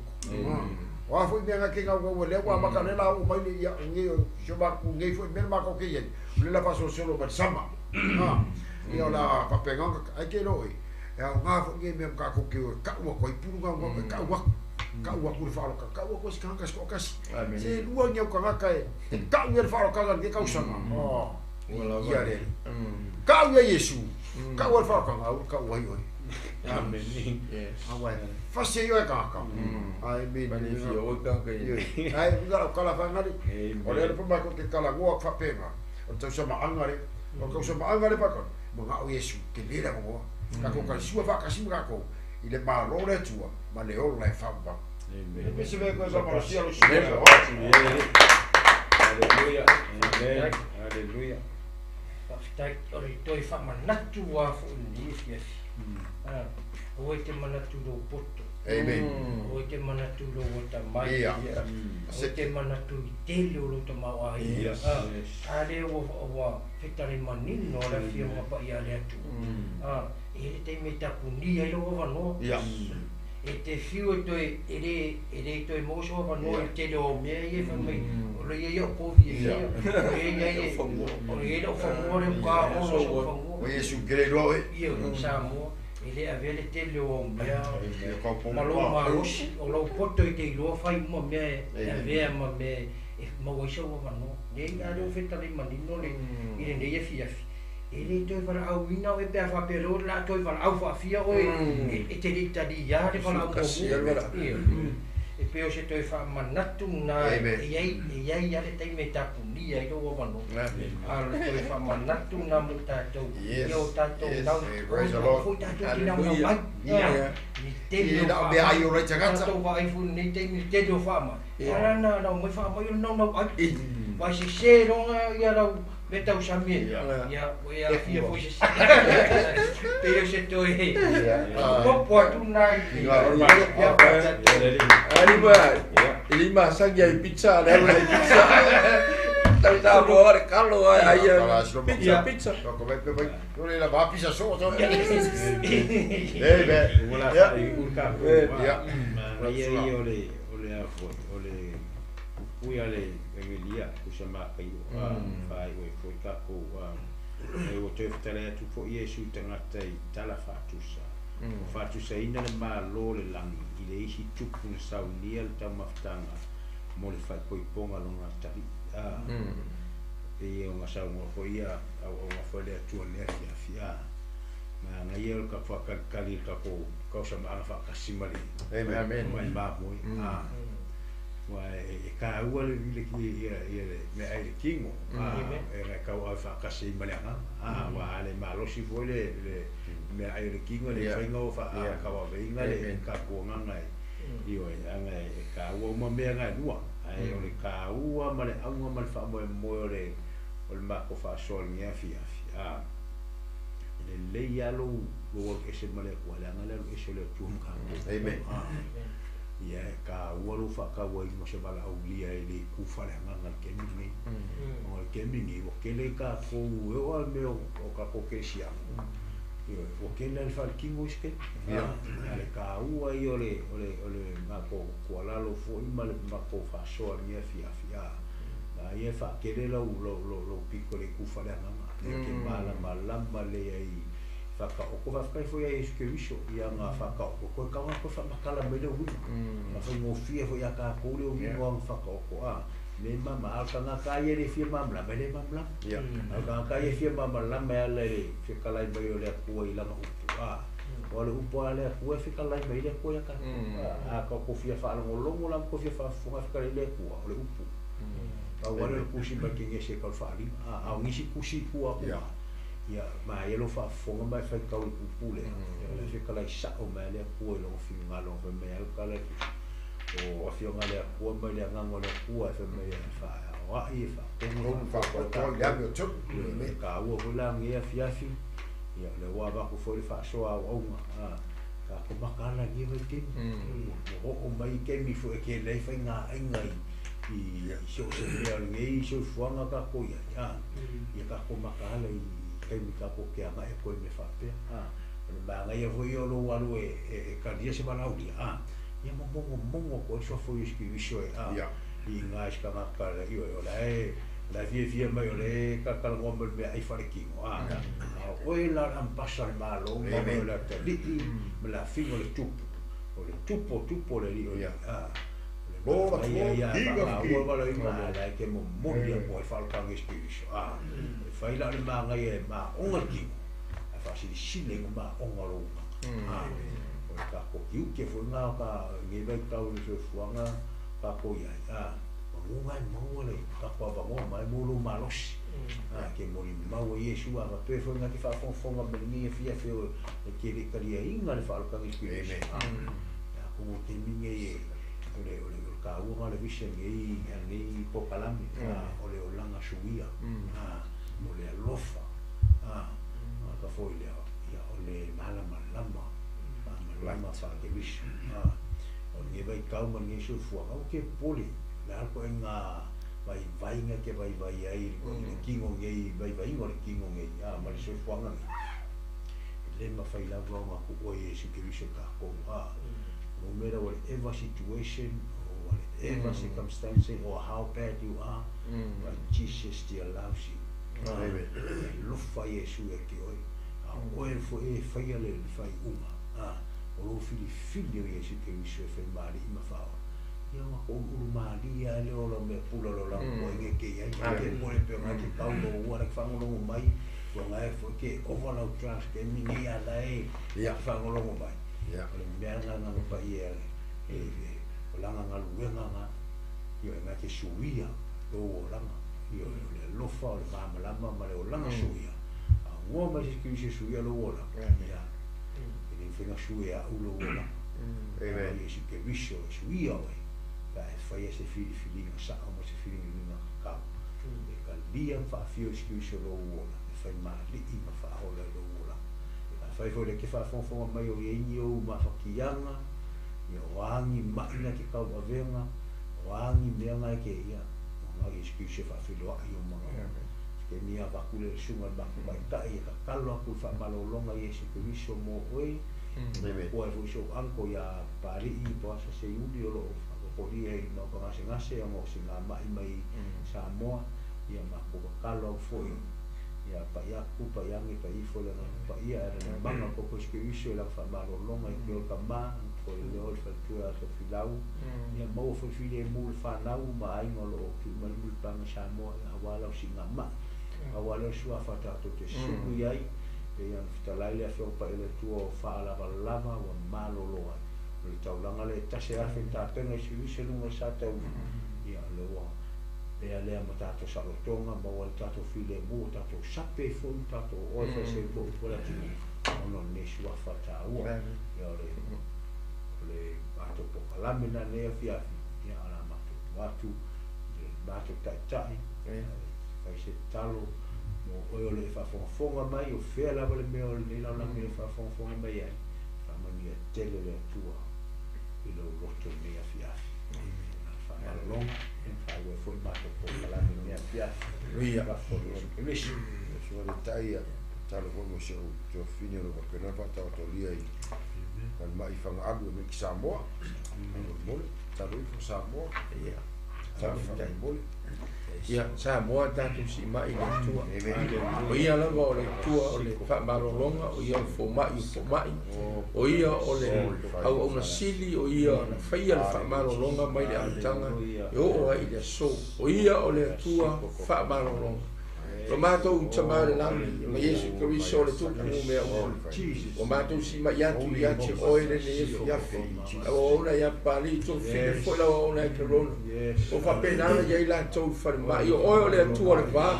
wa foi me nga ke ngau ngau le wa maka le la o mai le ia nge so ba ku nge foi me ma ko ke ia le la fa so solo ba sama a ia la pa penga ai ke lo e e au ngā fo nge mea ka ko ke ka ua ko i pulu ngau ngau ka ua ku le whaaloka ka ua ko si kanga kasi ko kasi se lua nge au kangaka e ka ua le whaaloka nge kausanga ia le ka ua Yesu ka ua le whaaloka au ka ua i oi amen yes awa fasi i oi kangaka ai me mani fia oi kangaka i ai unga lau kala whangari o le pa mai ko ke kala ngoa whapenga o tausa maanga le o tausa maanga le pakon mo ngā o Yesu ke lera ngoa ka ko kalisua fa kasi ma ko i le malo le atua ma le ola e fa va amen me se ve ko sa mala sia lo Hallelujah amen hallelujah Faafetai o le toe faamanatu a foʻi lenei afiafi o e te manatu lou poto Amen. O te manatu lo wata mai. Ia. O te manatu i tele o lo tamau ai. Yes. Ale ua fetale manino le afioga paia a le Atua. E le taimi e tapunia ai lou avanoa. Ia. E te fiu e toe e le e le toe maua sou avanoa i le tele o au mea ia e fai mai o lo ia ia o povi e fia. O ia ia ia o ia lau fanua lea ua ka ono sou fanua. O Iesu kele loa oe. Ia Samoa e le avea le tele o au mea Ia kau ma pomo lou pa. malosi o lou poto e te iloa fai uma mea e Amen. avea ma mea e maua ai sou avanoa. Nei a lea ua fetalai manino le i lenei afiafi. E le toe valaauina oe pe a faapea lea o le a toe valaau faafia oe e te le i taliā le valaau muamua. Ia. E pei o se toe faamanatu na Amen. e iai e iai a le taimi e tapunia ai lou avanoa. A o le toe faamanatu na mo tatou. Yes. Ia o tatou Yes. nau. Hey, praise the Lord. Foi tatou te naunau ai. Ia. I tele Ia o na mea ai o lai tagata. Tatou vaai foi i lenei taimi i le tele o faamai. Ala na nau mai faamai o le naunau ai. Vai sesē loga ia lau mea tausami e. Ia, ua e aafia foi sesē. Pei o se toe popo atu na i ia tatou. Ali ba, ili masang ya pizza, le ai pizza. Tau ta bo le kalo ai pizza pizza. Ko mai pe mai. O le la va pizza so so. Amen. Ua la Ia. faaiu le tatou Ia. Ia ia o le o le a foi o le pupui a le egelia kusa makaio faaiu ai foi tatou e ua toe fetalai atu foi Iesu i tagata i tala faatusa ua faatusaina le malo le lagi i le isi tupu na saunia le taumafataga mo le faaipoipoga lona atalii pei ona saunoa foi ia auauga foi le Atua i lenei afiafi ma agaia o le faakalikali i le tatou tausamaaga faatasi ma le Amen. ma le mamoe ua e taua le ia ia le meaai i le tino e na tauave faatasi ai ma le agaga ua a le malosi foi le le meaai o le tino le faiga o faatauaveina le tatou agaga e ioe aga e taua uma mea na e lua ae o le taua ma le auga ma le faamoemoe o le o le matou faasoa i lenei afiafi e lelei lava lou lou alu ese ma le Atua leaga le alu ese o le Atua ma tatou. Amen. Ia e taua lou faatauaina o se valaaulia e le kufa le agaga i le taimi lenei. Ona o le taimi lenei ua tele tatou e oo lava i le mea o tatou kerisiano. Ioe, ua tele lava le faaletino isi taimi. A le taua ia o le o le o le matou tuualalo foi ma le matou faasoa i lenei afiafi a ia e faatele lau lau lau pito i le kufa le agaga. E te malamalama lelei ai faataoto faafetai foi ia Iesu Keriso ia na faataoto toe taoga toe faamatala mai le uiga. Na faigofie foi ia tatou le uiga o ana faataoto me mama a o le tagata lava ia e le fia malamalama e le malamalama. A o le tagata ia e fia malamalama e ala i le fetalai mai o le Atua i lana upu aua o le upu lava a le Atua e fetalai mai ai le Atua ia tatou. A tatou fia faalogologo la ma tatou fia faafofoga e fetalai le Atua o le upu. Pau lava lea o le tusi mai le Kenese e tau le faaaliga a o nisi tusi i tua atu ia maia lou faafofoga ma e faitau i le pupu lea ia o le fetalai sao mai a le Atua i lona finagalo fai mai alu tala i le tusi o afioga a le Atua mai le agaga o le Atua e fai mai e faaoai e faatonu Faatoatoa i le ame o tonu. e taua foi la lenei afiafi ia o lea ua avatu foi le faasoa auauga tatou mataala i lenei vaitaimi ua oo mai taimi foi e tele ai faigaaiga i i so o se mea o lenei soifuaga tatou i ai ia tatou mataala i taimi tatou te agai atu ai i mea faapea o le manaia foi ia o lou alu e e talia se valaaulia ia ma mogomogo atu ai le suafa o Iesu Keriso e i ina i se tagata ioe o la e la e fiafia mai o lea e talatalanoa mai i le meaai faaletino a o oe la o le ambasa o le Malo ma oe o le atalii ma le afiga o le tupu o le tupu o tupu o le alii o le o le manaia ia faamaua le valaauina a o la e te momoli atu ai faaolataga i Iesu Keriso e fai la o le manaia e maoga le tino ae faasilisili ai ona maoga o lou agaga o le tatou tiute foi lena o ka lenei vaitau i le soifuaga tatou i ai manuga e maua le tatou avanoa ma e maua lou malosi e te molimau ai Iesu a faapea foi na te faafogafoga mai lenei afiafi e te le i taliaina le faaolataga i Iesu Keriso atonu o le taimi lenei o le o le o le taua lena o le vision lenei a lenei polokalame o le olaga suia o le alofa ona foi lea ia o le malamalama Faamalamalama faa-Keriso. O lenei vaitau ma lenei soifuaga, aua ke popole, o le a le ituaiga vaivaiga e te vaivai ai i le tino nei, vaivaiga o le tino nei, a, ma le soifuaga nei, e le mafai lava ona tuu oe Iesu Keriso e tatou, a. No matter whatever situation or whatever circumstance or how bad you are, but Jesus still loves you. Amen. E alofa Iesu ia te oe. A o oe foi e faia le faaiuga, a, o lou filifili o Iesu Keriso e fai ma Alii ma Faaola, ia ona touluulu malie lava lea o lau mea pula o lau lagopoaiga e te i ai. E te pole pea ona e te tau lou ua la te faalogologo mai, ona e foi ke ova lau drugs taimi nei a la e te faalogologo mai. O le mea lena na paia e o lana galuega na, ioe, na te suia lou olaga, ioe, o le alofa, o le malamalama ma le olaga suia. A ua mai se Keriso e suia lou olaga, ia, e le mafai ona sui e a'u lou olaga. Amen. Iesu Keriso e suia oe, pe a e faia se filifiliga sa'o ma se filifiliga tatau. E talia ma faafio Iesu Keriso lou ola, e fai ma alii ma faaola i lou olaga. Afai foi o lea e te faafogafoga mai o i ai ni ou mafatiaga, ia o a ni ma'i na te tauavega, o a ni mea na e te, ia, ona Iesu Keriso e faafeiloai i ou manaoga. Se taimi avatu lea i le susuga i le matou taitai e tatalo atu i le faamalologa Iesu Keriso mo oe, matua ai foi si ou uncle ia Papalii Poasa Seiuli o lo o faatotolia i le maota gasegase ona o sina ma'i mai Samoa, ia matou tatalo atu foi ia pai atu, pai ane, pai ifo le Agaga Paia, ae lana maga o koko Iesu Keriso i lana faamalologa i te oe tama, toe leo le faletua ia Tofilau, ia maua foi filemu le fanau ma aiga o lo o tuu mai le mulipaga i Samoa, ia aua lau siiga ma'i. Aua lea o le suafa tatou te sulu i ai, pei ona fetalai le Afioga Paia o le Atua o faalavalava ua malolo ai. O le taulaga lea e tasi afe na tapena i Iesu Keriso i luga o le sa taula, ia o lea ua Ea lea ma tatou saolotoga, maua ai le tatou filemu, o tatou sape ai foi ma tatou oo ai fai se upu o le atunuu ona o lenei suafa taua. Ia o le o le matou polokalame lena i lenei afiafi, ia o le a matou tuu atu i le matou taitai e fai se tatalo mo oe o lo o e faafogafoga mai, o fea lava le mea o lenei lalolagi o lo o e faafogafoga mai ai, faamanuia tele le Atua i lou loto i lenei afiafi. Faamalologa, e faailoa foi matou polokalame i lenei afiafi. Lafo i Iesu Keriso. Iesu le tai ia tatalo foi mo si ou tuafafine o lo o faapena ona faataotolia i falemai i Fagaalu e mai ki Samoa. Faamolemole, tatalo ifo Samoa. Ia. Faamolemole. Ia, Samoa tatou siimai i le Atua. O Ia lava o le Atua o le faamalologa, o Ia o le fomai o fomai, o Ia o le auauna sili, o Ia na faia le faamalologa mai le amataga e oo ai i le aso. O Ia o le Atua faamalologa. Lo matou Tama i le Lagi, ma Iesu Keriso le Tupu o mea uma, ua matou siimai atu ia te Oe lenei afiafi, lau auauna ia Papalii, tofili foi lau auauna ia Kerona, ua faapena ona i ai latou i falemai. O Oe o le Atua o le va,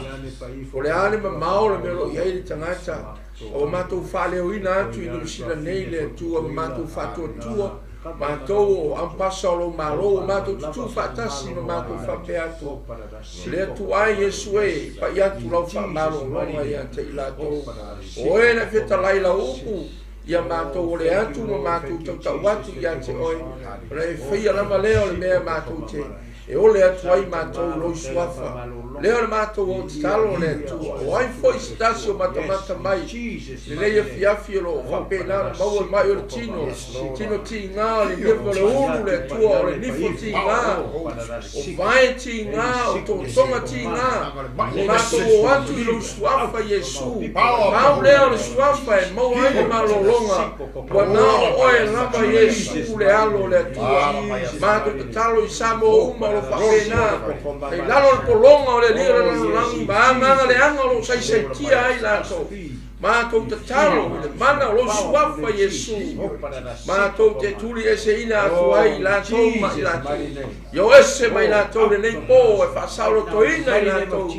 o le a le mamao o le mea o lo o i ai le tagata, a ua matou faaleoina atu i Niu Sila nei le Atua ma matou faatuatua, matou o ampasa o lou Malo, ua matou tutū faatasi ma matou faapea atu, O le Atua e Iesu e, pai atu lau faamalologa ia te i latou, o oe na fetalai lau upu, ia matou ole atu ma matou tautau atu ia te oe, ona e faia lava lea o le mea matou te e ole atu ai matou lou suafa. Lea o le matou ao tatalo o le Atua, o ai foi se tasi o matamata mai lenei afiafi o lo o faapena ona maua le mai o le tino, tino tiga o le nifa o le ulu le Atua, o le nifo tiga, o vae tiga, o totoga tiga, ua matou o atu i lou suafa Iesu, pau lea o le suafa e maua ai le malologa, ua na o oe lava Iesu le Alo o le Atua. Matou tatalo i Samoa uma o lo o faapena, i lalo o le pologa o le Alii o le lalolagi ma agaga leaga o lo o saisaitia ai latou. Matou tatalo i le mana o lou suafa Iesu, matou te tulieseina atu ai i latou ma i latou. Ia o ese mai latou lenei po e faasaolotoina i latou.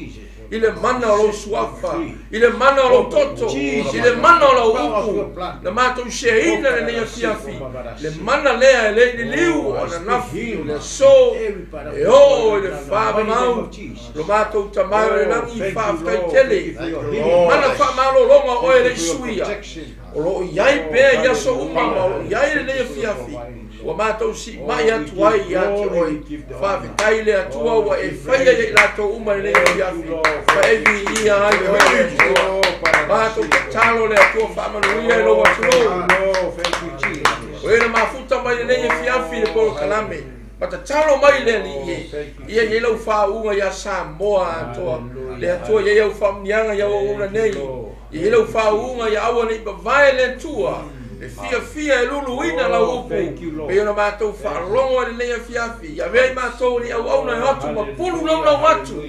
I le mana o lou suafa, i le mana o lou toto, i le mana o lau upu, na matou seina lenei afiafi, le mana lea e le i liliu o ananafi, o le aso, e oo i le faamamau, lo matou tamai o le lagi faafetai tele, mana faamalologa o oe le i suia, o loo iai pea i aso uma ma o loo iai lenei afiafi, ua matou siimai atu ai ia te oe. Faafetai le Atua ua e faia ia i latou uma lenei afiafi, ma e viia ai oe le Atua. Matou tatalo le Atua faamanuia i lou atunuu. O e na mafuta mai lenei afiafi i le polokalame, ma tatalo mai le Alii e, ia iai lau faauuga ia Samoa atoa. Le Atua ia iai au faamuniaga ia auauna nei, ia iai lau faauuga ia aua nei vavae le Atua, e fiafia e luluina lau upu, pei ona matou faalogo i lenei afiafi, ia avea i matou ni auauna e o atu ma pulu laulau atu,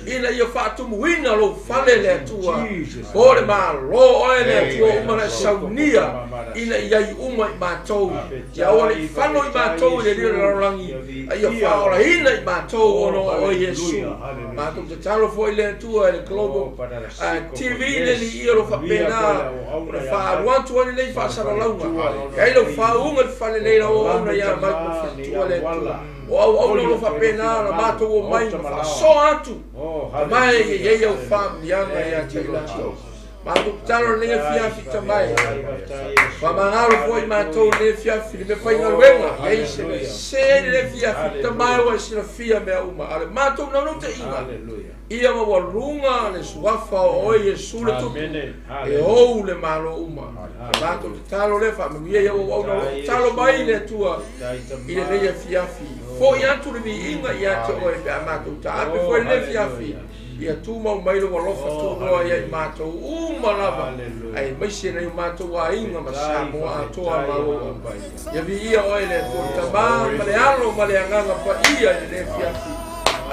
ina ia faatumuina lou fale le Atua, po le Malo oe le Atua uma na e saunia, ina ia i uma i matou, ia aua nei fano i matou i le alii o le lalolagi, a ia faaolaina i matou ona o oe Iesu. Matou tatalo foi le Atua i le Global TV le alii ia o lo faapena ona faaalu atu ai lenei faasalalauga, e ai lau faauuga i le fale nei lau auauna ia Michael Faletua le Atua, o auauna o lo faapena ona matou omai ma faasoa atu, tamae ia i ai au faamuniaga ia te i latou. Matou tatalo lenei afiafi tamae, faamagalo foi matou lenei afiafi le mea faigaluega, e ai se mea sese ai lenei afiafi, tamae ua e silafia mea uma, a o le matou naunautaiga, ia maualuga le suafa o oe Iesu le Tupu, e ou le Malo uma. Matou tatalo lea faamanuia ia auauna o loo tatalo mai le Atua i lenei afiafi, foi atu le viiga ia te oe pe a matou taape foi lenei afiafi, ia tumau mai lou alofa tunoa ia i matou uma lava, aemaise nai o matou aiga ma Samoa atoa Malo uma. Ia viia oe le Atua le Tama ma le Alo ma le Agaga Paia i lenei afiafi.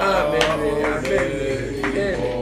Amene, amene, amene.